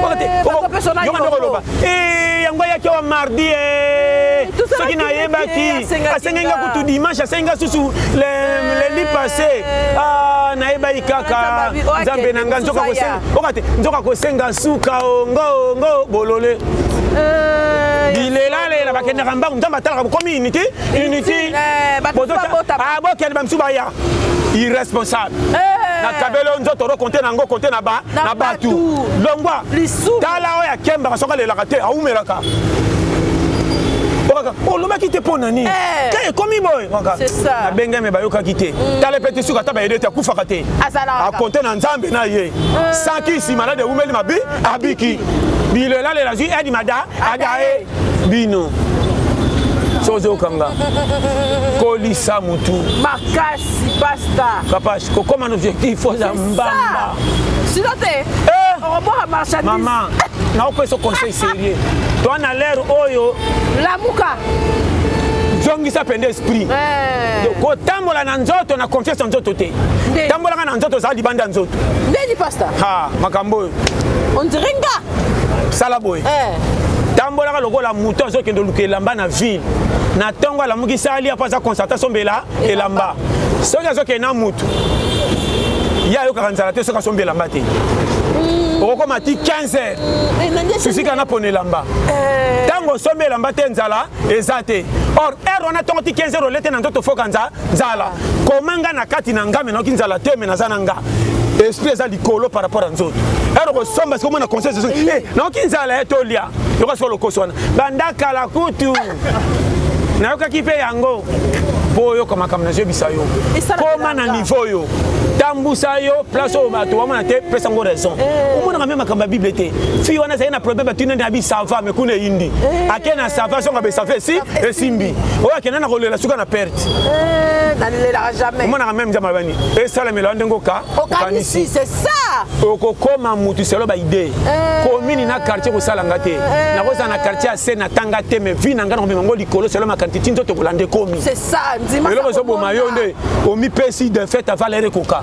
yoka nde koloba yango ayaki awa mardi soki nayebaki asengai nga kutu dimanche asengi nga susu lundi passé nayebaki kaka Nzambe na nga nzoka kosenga oka te nzoka kosenga suka ongo ongo bolole bilelalela bakendaka mbangu. Nzambe atalaka bokomi unité unité bokende bamisusu baya irresponsable na kabelo nzoto oro konte na yango konte na bato longwa tala oyo akembaka soki alelaka te awumelaka okaka olobaki te mpo na nini ke ekomi boye nabengami bayokaki te tala mpe te suka ata bayede te akufaka te akonte na Nzambe na ye sankisi malade ewumeli mabi abiki bilelalela azwi edi mada adaye bino so ozokanga kolisa mutu makasi pasta papa kokóma na objectif oza mbamba sino te okoboka marchandise. Mama naopesa conseil sérieux toa na l'heure oyo. Lamuka. Zongisa pende esprit kotambola na nzoto na confiance na nzoto te tambolaka na nzoto ozala libanda ya nzoto. Ndeni pasta? Ha makambo oyo. On dirait nga. Sala boye, tambolaka lokola moto azokende oluka elamba na ville na ntongo alamuki sali apo aza concentre asombela elamba. Soki azokende na mutu ye ayokaka nzala te soki asombi elamba te okokoma ti 15 heures susika na pona elamba. Ntango osombi elamba te nzala eza te. Or heure wana ntongo ti 15 heures olete na nzoto foka nzala koma nga na kati na nga me nayoki nzala te me naza na nga esprit eza likolo par rapport ya nzoto heure okosomba sikoyo omona conscience nayoki nzala ye tolia yoka sikoyo lokoso wana banda kala kutu nayokaki mpe yango mpo oyoka makambo nazoyebisa yo koma na niveau oyo tambusa yo place oyo bato bamona te pesa yango raison omonaka me makambo ya Bible te. Fille wana azali na problème batuni nde abi sava me kuna eyindi ake na sava songa be sava esi esimbi oyo akenda na kolela suka na perte. Nalelaka jamais. Omonaka meme Nzambe abani esalemela ndenge oka okanisi. C'est ça. Okokoma mutu selo baide commune na quartier kosalanga te nakozala na quartier ase natanga te mais vie na ngai nakomema ngo likolo selo makanisi ti nzoto kolanda ekomi. C'est ça ndima. Eloko ezoboma yo nde omipesi de fait valeur ekoka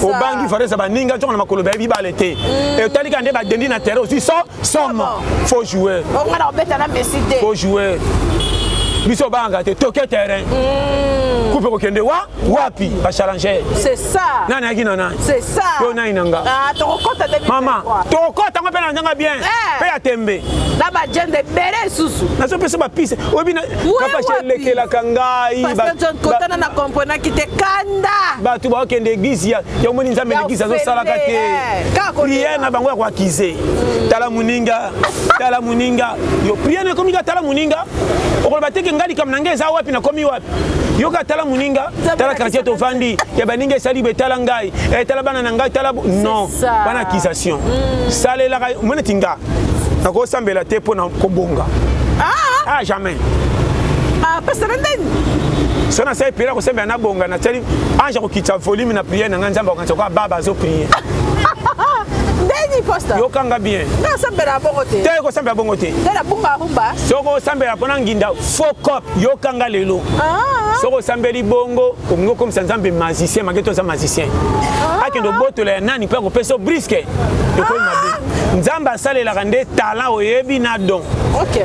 obangi valeur eza baninga nzonga na makolo bayebi bale te etali kaka nde badendi na terrain ozwi so somme faux joueur. Onga na kobeta na Messi te. Faux joueur. Biso obangaka te, toke terrain. Coupe kokende wa wapi ba challenger. C'est ça. Nani ayaki na nani? C'est ça. Yo nani na nga? Ah, tokokota 2023. Mama, tokokota ngo mpe na ndanga bien. Eh. Mpe ya tembe. Na ba jende ebele lisusu. Nazopesa ba piste. Oyebi na kapashe elekelaka ngai. Pasteur John Kotana na comprenaki te kanda. Bato bakokende église ya ya omoni Nzambe na église azosalaka te. eh. Kaka kolela. Prière na bango ya koakize. Tala moninga, tala moninga. Yo prière na ekomi kaka tala moninga. Okoloba te ke ngai likambo na ngai eza wapi nakomi wapi. Yoka tala moninga, tala quartier tovandi, ya baninga esali boye tala ngai, eh, tala bana na ngai, tala non, bana accusation. Salelaka omoni neti nga nakosambela te mpo na kobonga. Ah, jamais. Ah, pasteur ndeni. So nasali prière kosambela nabonga, natiali ange akokitisa volume na prière na ngai, Nzambe akokanisa lokola baba azo prier. Ndeni pasteur. Yokanga bien. Nga osambela bongo te. Te kosambela bongo te. Te na bunga rumba. Soki osambela mpona nginda faux cop, yokanga lelo. Soki osambeli bongo, olingi okomisa Nzambe magicien, malgré tout oza magicien. Akende obotola ya nani mpe akopesa yo briske. Ekomi mabe. Nzambe asalelaka nde talent oyebi na don. Ok.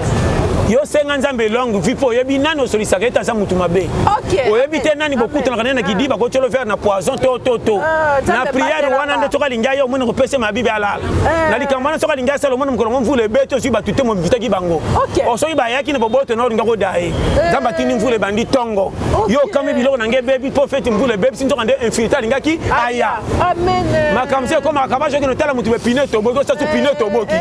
Yo senga Nzambe longue vie mpo oyebi nani osolisaka ete aza mutu mabe. Ok. Oyebi te nani bokutanaka naye na kidiba kotiolo verre na poison to to to. Nzambe Na prière batelaka. wana nde soki alingi aya omoni kopesa mabibi alala. Na likambo wana soki alingi asala omoni mokolo ngo mvula ebeti ozwi bato te momivitaki bango. Ok. Soki bayaki na boboto na olinga koda ye. Nzambe atindi mvula ebandi tongo. Yo okami biloko na ngai ebebi mpo feti mvula ebebisi nzoka nde infiltré alingaki aya. Amen. Makambo se ekomaka kabajo okende otala moto bepine etoboki osasu pine etoboki.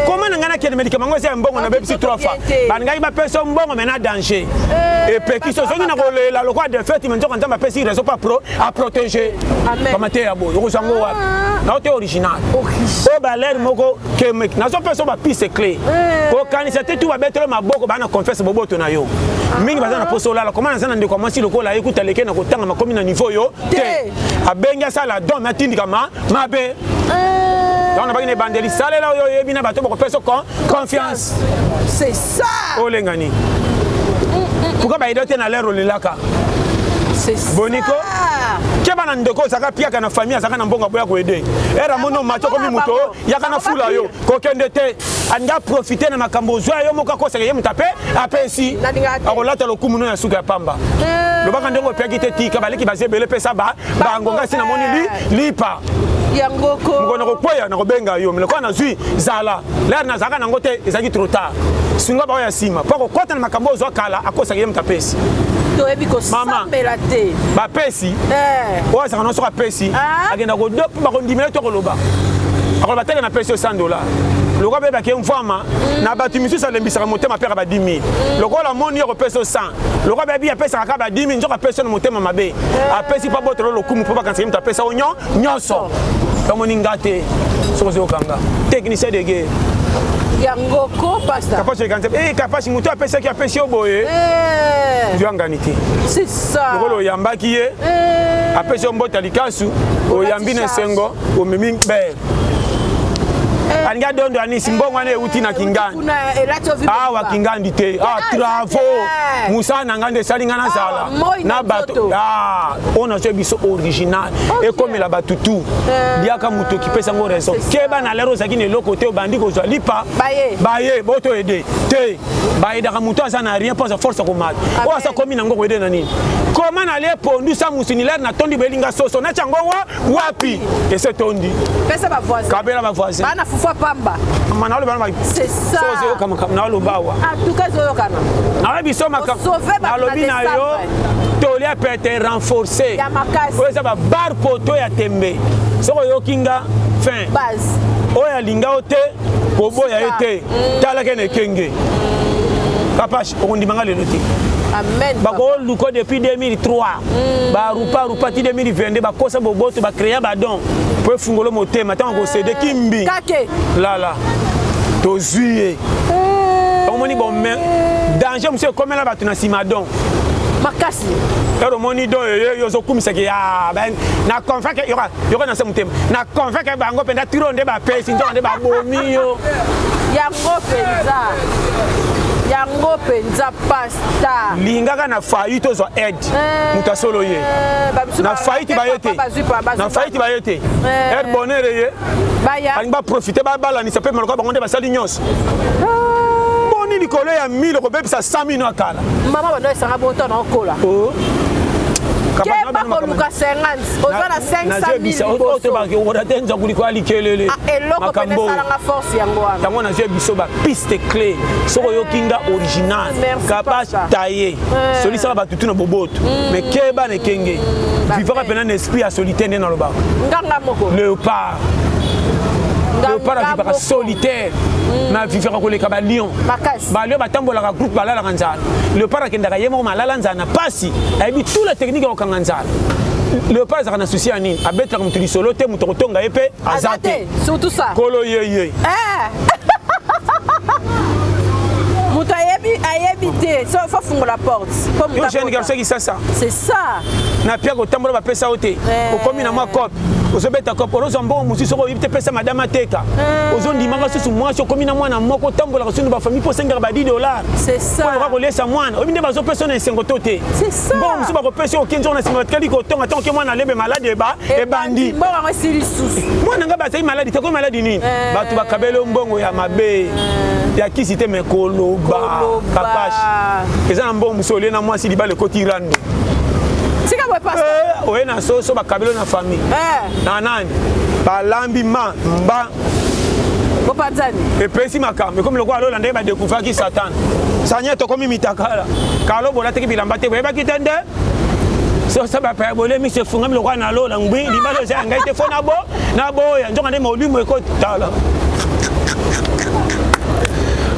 Koma na ngai nakende medikama yango eza ya mbongo na bebisi 3 fois. Balingaki bapesa yo mbongo mais na danger. Epekisi ozongi na kolela lokola defeti mais nzoka Nzambe apesi raison mpo apro aprotéger. Bamateya ya boye okozwa yango wapi? Nao te original. Oyo balere moko ke nazopesa yo bapiste clé. Kokanisa te tu babetelo maboko baa na confiance boboto na yo. Mingi baza na poso olala koma naza na ndeko ya mwasi lokola ye kuta leke na kotanga makomi na niveau yo te. Abengi asala don mais atindika ma mabe. Donc nabaki na ebandeli salela oyo oyebi na bato bakopesa confiance. C'est ça. Olengani. Pourquoi bayedo te na lero olelaka? C'est ça. Boniko. Keba na ndeko ozalaka piaka na famille azalaka na mbongo aboya koede. Era mono mato komi moto yaka na fula yo kokende te alingi aprofite na makambo ozwa yo moko akosaka ye moto ape apesi akolata lokumu no ya suka ya pamba. Lobaka ndenge opiaki te tika baleki baza ebele pesa ba bango ngai si namoni li lipa. Yango ko. Mokolo nakokweya nakobenga yo mais lokola nazwi zala lere nazalaka nango te ezalaki trop tard. Sunga baoyo ya nsima mpo akokɔta na makambo ozwa kala akosaka ye moto apesi. Toyebi kosambela te. Bapesi oyo azalaka na soki apesi akenda kodo mpo bakondimela to koloba akoloba teke napesi yo 100 dollar lokola bayebaki ye mvwama na bato misusu alembisaka motema apeka ba 10 000 lokola amoni ye kopesa yo 100 lokola bayebi apesaka kaka ba 10 000 nzoka apesi yo na motema mabe apesi mpo abotolo lokumu mpo bakanisaki moto apesa yo nyonso bamoni nga te soki ozokanga technicien de guerre Yango ko pasteur. Kapashi ekanisa eh Kapashi moto apesaki apesi yo boye. Yo angani te. C'est ça. Lokola oyambaki ye apesi yo mbota likasu oyambi na esengo omemi bere. Alingi adondo anisi mbongo wana euti na Kingandi. Awa Kingandi te. Ah travaux. Mosala na ngai nde esali ngai nazala na bato. Ah oyo nazwa biso original ekomela bato tout. Liaka moto okipesa yango raison. Keba na lero ozalaki na eloko te obandi kozwa lipa. Baye boto aide te. Bayedaka moto aza na rien mpo aza force komata. Oyo aza komi nango koyede na nini? Koma na lie pondu sa musuni lere na tondi boyelinga soso natya yango wa wapi ese tondi. Pesa ba voisin. Kabela ba voisin. Bana fufa pamba. Mama na loba na C'est ça. Sozo yoka makambo na loba awa. En tout cas zoyokana. Na biso makambo. Nalobi na yo tolia pete renforcé. Ya makasi. Oyo eza ba bar poto ya tembe. Soki oyoki nga fin. Base. Oyo alinga yo te koboya ye te. Talaka na ekenge. Kapash okondima nga lelo te. Amen. Bakoluka depuis 2003. Barupa rupa ti 2022 bakosa boboto ba créa ba don po efungolo motema ntango kosede kimbi. Kake. Lala. Tozwi ye. Omoni bon mais danger mosusu ekomela bato na nsima don. Makasi. Ero omoni don oyo yo ozokumisaki ya na convaincre yoka yoka na se motema na convaincre bango mpenza tiro nde bapesi nzoka nde babomi yo. Yango mpenza. Yango mpenza pasta. Lingaka na faillite ozwa aide. Moto asolo ye. Na faillite baye te. Na faillite baye te. Aide bonheur ye. Balingi baprofite babalanisa mpe maloka bango nde basali nyonso. Boni Omoni likolo ya 1000 okobebisa 100 mino ya kala. Mama bando esanga boto na okola. Oh. Keba koluka 50 oza na 500 000 te nzaku likolo ya likelele. Ah, eloko pene esalanga force yango wana. Yango nazwi biso ba piste clé. Soki oyoki nga original, kaba taille. Eh. Solisaka bato tuna boboto. Mm. Mais keba na ekenge. Mm, Vivaka pena na esprit ya solitaire nde nalobaka. Nganga moko. Léopard. Léopard avivaka solitaire. Mm. Mais avivaka koleka ba lion. Ba lion batambolaka groupe balalaka nzala. Léopard akendaka ye moko malala nzala na pasi. Ayebi tout la technique ya kokanga nzala. Léopard azalaka na souci ya nini? Abetelaka moto lisolo te, moto akotonga ye mpe aza te. Surtout ça. Kolo ye ye. Eh. Moto ayebi ayebi te. So faut fungola porte. Po moto. Yo jeune garçon Kisasa. C'est ça. Na pia kotambola bapesa yo te. Eh. Okomi na mwa cope. Ozobeta cope, ozozwa mbongo mosusu soki oyebi te pesa madame ateka. Eh. Ozondimaka susu mwasi okomi na mwana moko otambolaka susu bafamille mpo osengaka ba 10 dollars. C'est ça. Mpo okoka kolesa mwana. Oyebi nde bazopesa yo na esengo to te. C'est ça. Mbongo mosusu bakopesa yo okenzi na nsima batikali kotonga ntango oke mwana alebe maladi eba ebandi. Mbongo yango esili lisusu. Mwana nga bazali maladi te komi maladi nini? Eh. Bato bakabeli yo mbongo ya mabe. Ya kisi te me koloba. Kapash. Eza na mbongo mosusu olie na mwasi libala ekoti rando. Tika boye pasteur. Eh, oye na soso bakabeli yo na famille. Eh. Na nani? Balambi ma mba bopanzani epesi makambo ekomi lokola lola ndenge badekouvraki satan sanye tokomi mitakala kalo bolataki bilamba te boyebaki te nde soso bapaya bolie miso efungami lokola na lola ngwi libala eza ya ngai te fo nabo naboya nzoka nde molimo ekotala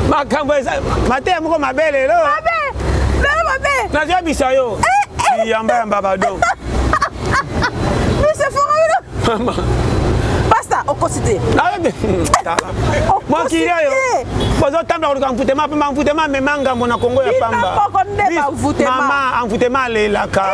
makambo eza mateya moko mabe lelo nazoyebisa yo yamba yamba bado miso efungami pasta okosi te mokili oyo bozotambola koluka mvutema mpe bamvutema amema ngambo na kongo ya pamba mama amvutema alelaka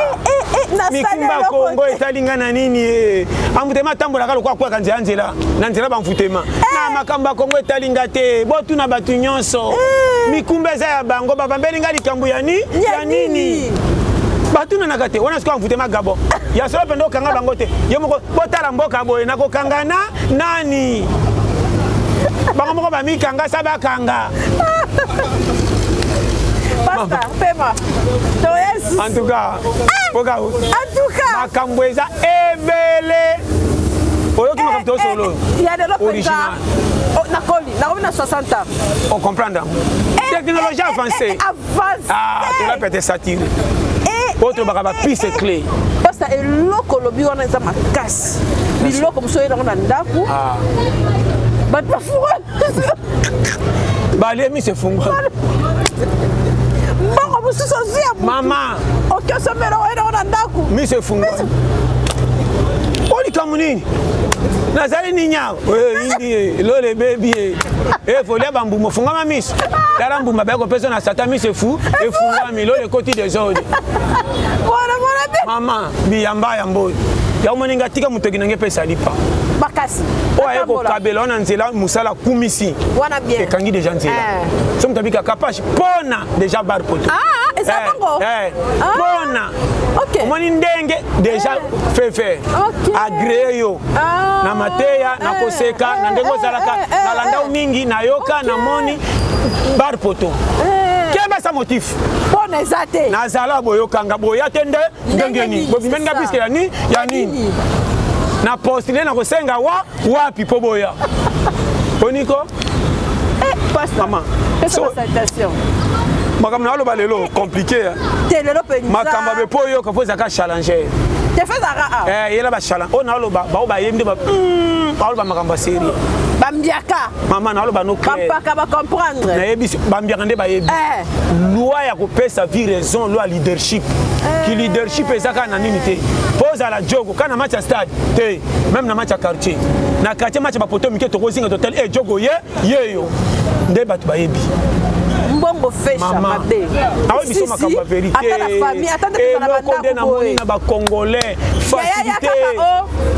mikumba kongo etali ngai na nini ye amvutema atambolaka lokola akwaka nzela nzela na nzela bamvutema na makambo ya kongo etali nga te botuna bato nyonso mikumba eza ya bango babambeli ngai likambo ya nini batunanaka te wana sikoyo amvutema gabon ya solo mpenza okanga bango te yo moko botala mboka boye nakokangana nani bango moko bamikanga sa bakanga Pasta, pema. En tout cas, mboka en tout cas, makambo eza ebele. Oyoki makambo tosolo oyo. Ya lelo mpenza. Original. Nakoli, nakomi na 60 ans. On comprend yango. Technologie avancée. Avancée. Ah, tola pete satire. Oyo tolobaka ba piste clé. Pasta eloko olobi wana eza makasi. Biloko mosusu oye nango na ndako. Bato bafungola. Balie miso efungwami. Mbongo mosusu ozwi ya motu. Mama. Oke osomela oye nango na ndako. Miso efungwami. O likambo nini? Nazali nini awa? Indi lola ebebi ye. Folia bambuma ofungama miso. Tala mbuma baye kopesa na satan miso efu efungwami lola ekoti desordre. Mama biyamba ya mboyo. Ya omoni nga tika motoki na ngai epesa lipa. Makasi. Oyo aye kokabela wana nzela mosala akumisi. Wana bien. Ekangi deja nzela. So moto abika kapache pona deja bar poto. Ah, eza bongo. Pona. Okay. Omoni ndenge deja fefe. Okay. Agree yo. Na mateya, na koseka, na ndenge ozalaka, nalanda yo mingi, nayoka, namoni bar poto. Keba sa motif. Pona eza te. Nazala boyokanga boya te nde ndenge nini bobimeli nga biske ya nini ya nini na postule na kosenga wa wapi mpo boya oniko mama makambo na aloba lelo compliqué makambo abe mpo oyoka mpo ezalaka challenger yela bachallenge oyo naoloba bao bayebi nde baoloba makambo ya serie bambiaka mama naoloba no clair bampaka bacomprendre nayebi bambiaka nde bayebi loi ya kopesa vie raison loi ya leadership ki leadership eza kaka na nini te mpo ozala jogo kaka na match ya stade te même na match ya quartier na quartier match ya bapoto mike tokozinga total e jogo ye yeyo nde bato bayebi mbongo fesha mabe aoyebi biso makambo ya verité eloko nde namoni na bacongolais facilité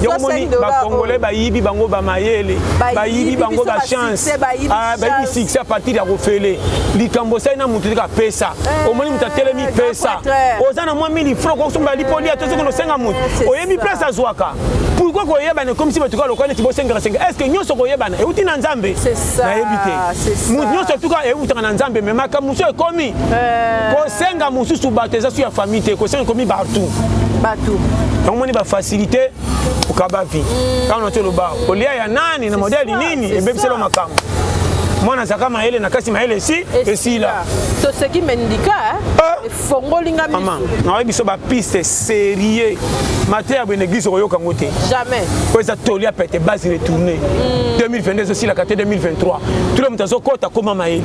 yango moni bacongolais bayibi bango bamayele bayibi bango bachance bayibi succès à partir ya kofele likambo osali na motu teka pesa omoni moto atelemi pesa oza na mwa mili franc okosomba lipolia to soki osenga motu oyebi place azwaka pourquoi koyebana ekomisi bato kaka lokola neti bosengaka senga est ce que nyonso koyebana euti na nzambe nayebi te motu nyonso tuka eutaka na nzambe mema. makambo mosusu ekomi eh. kosenga mosusu bato eza su ya famille te, kosenga ekomi partout. Bato. Yango moni ba facilité okaba vie. Kaka na toloba olia ya nani na modèle nini ebebisela makambo. Mwana azalaka mayele na kasi mayele esi esila. Toseki mendika eh? Efongoli nga miso. Mama, nayebi biso ba piste sérieux. Mateya boye na église okoyoka yango te. Jamais. Oyo eza toli ya pete base retourner. 2022 ezosilaka te 2023. Tout le moto azokota koma mayele.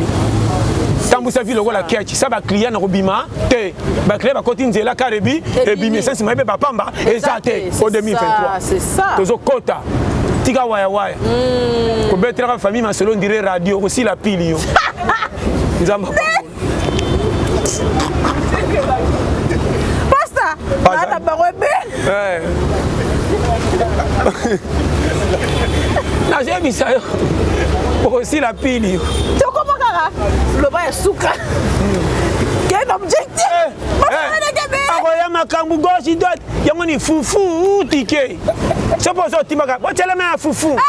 Tambusa vie lokola ketch, sa ba client na kobima te. Ba client bakoti nzela karebi ebimi essence mabe ba pamba eza te o 2023. Tozokota tika waya waya. Kobetelaka famille masolo ndire radio kosila pili yo. Nzambe Pasta, na bango ebele. Nazoyebisa yo okosila pili yo. Tokoma kaka loba ya suka. Quel objectif? Akoya makambo gauche droite yango ni fufu tike. Soki ozotimbaka botyelema ya fufu.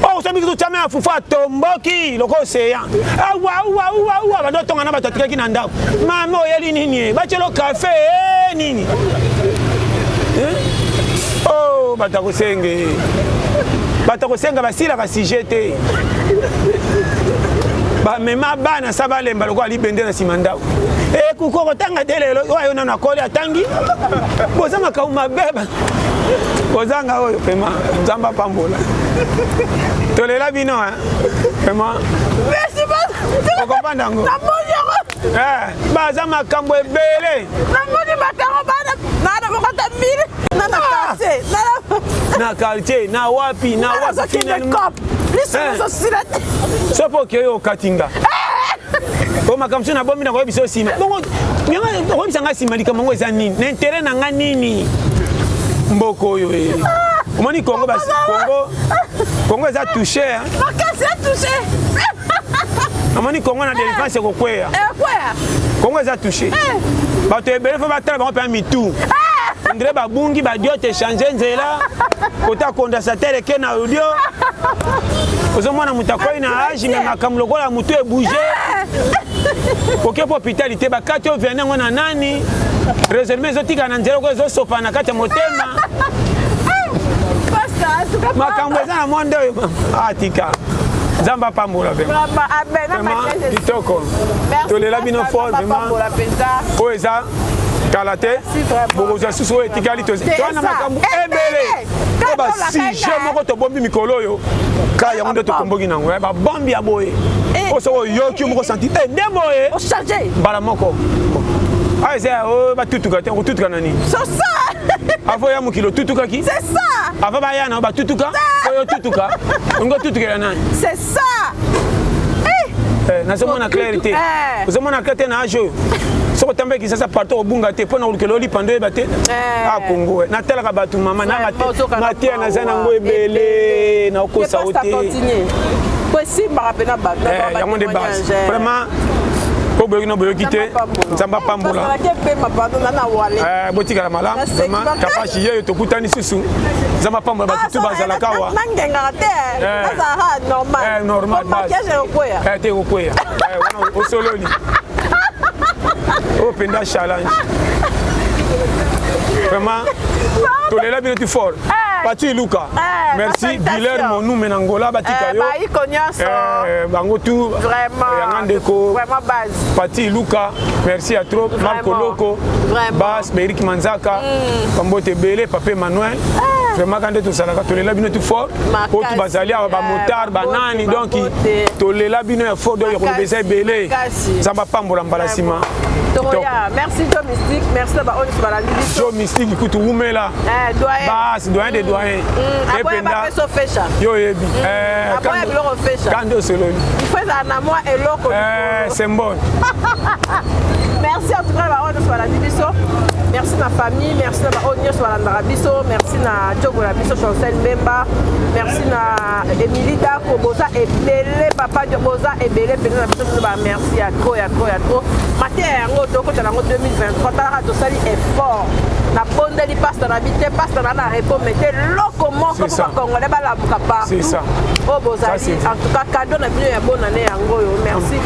Oyo soki biso totyama ya fufu atomboki lokola oseya awauwauwa bando otonga na bato atikaki na ndako mama oyeli nini ye batyelo kafe eh, nini eh? oh, bato akosenge bato akosenga basilaka sujet te bamema bana sa balemba lokola libende na nsima ndako ekuku eh, okotanga te lelo oyo nano akoli atangi boza makambo mabe kozanga oyo pema nzambe apambola tolela bino pema okomprendre yango eh, baza makambo ebele namoni makambo bana nana mokota mile na na ah! quartier na quartier na wapi na wapi finalement liso eh. ezosila te soki okei okati nga eh! o makambo so nabombi na koyebisa yo nsima bongo yango okoyebisa ngai nsima likambo yango eza nini na intere na ngai nini mboka oyo e omoni kongo kongo kongo eza touche makasi ya touche omoni kongo na délivrance ekokweya kongo eza touche bato ebele fo batala bango mpenza mitu ondire babungi badiote echange nzela kota condensateur eke na audio ozomona moto akwei na age me makambo lokola motu ebouge oke mpo hôpital te bakati oyo vene yango na nani raisonnement ezotikala na nzela oko ezosopa na kati ya motema makambo eza na monde oyo atika ah, nzambe apambola vraiment kitoko tolela bino fort vraiment oyo eza kala te bokozwa susu oyo etikali toza na makambo ebele po basujet moko tobombi mikolo oyo ka yango nde tokomboki nango eh, babombi ya boye eh. po soki oyoki moko santi eh, nde boye mbala moko awa eza oyo batutuka te okotutuka na nini avant ya mokili otutukaki avant baya na batutuka oyo otutuka olingi otutukela nani nazomona claire te ozomona claire te na age oyo soki otambaki kisasa partout obunga te mpo na kolukela olipa nde oyeba te eh. a ah, kongo eh. natalaka bato mama mateya naza nango ebele nakokosa yo te eh, yango nde base vraiment po boyoki na boyoki te nzambe apambola botikala malamu vraiment kapashi yeyo tokutani susu nzambe apambola bato tu bazalaka awa normal te ekokweya osololi oyo mpenza challenge vraiment tolela bino ti fort eh. pati iluka eh, merci guilherme monume na angola batika eh, yo bango tu yanga ndeko pati iluka merci ya trop marco loko bas berik manzaka mm. bambote ebele papa emmanuel vraiment ka nde tozalaka tolela bino ti fort oyo tu bazali awa bamotard banani donc tolela bino ya fort donc ya koloba eza ebele nzambe apambola mbala nsima merci Joe Mystique merci na baoyo nyonso balandi biso Joe Mystique kutu wumela eh, bas doyen de doyen mm, ependa yo oyebi mm. eh, kande osololi il faut ezala na mwa eloko eh, c'est bon merci en tout cas baoyo nyonso balandi biso merci na famille merci na baoyo nyonso balandaka biso merci na jogo na biso chancel mbemba merci na emilie dako boza ebele papa boza ebele mpenza na biso bino ba merci ya trop ya trop ya trop mateya yango tokota nango 2023 talaka tosali effort nabondeli pasta na bi te pasta na na repos me te loko moko mpo bacongolais balamuka partout oyo bozali en tout cas cadeau na bino ya bonne année yango oyo merci.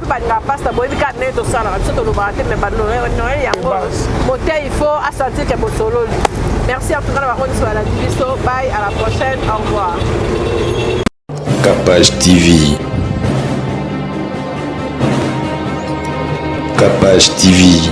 mpe balingaka pasta, boyebi kaka ndenge tosalaka biso, tolobaka te, mais banoel yango mote, il faut asentir ke bosololi. Merci en tout cas na bango nyonso balandi biso. Bye, à la prochaine, au revoir. Capage TV. Capage TV.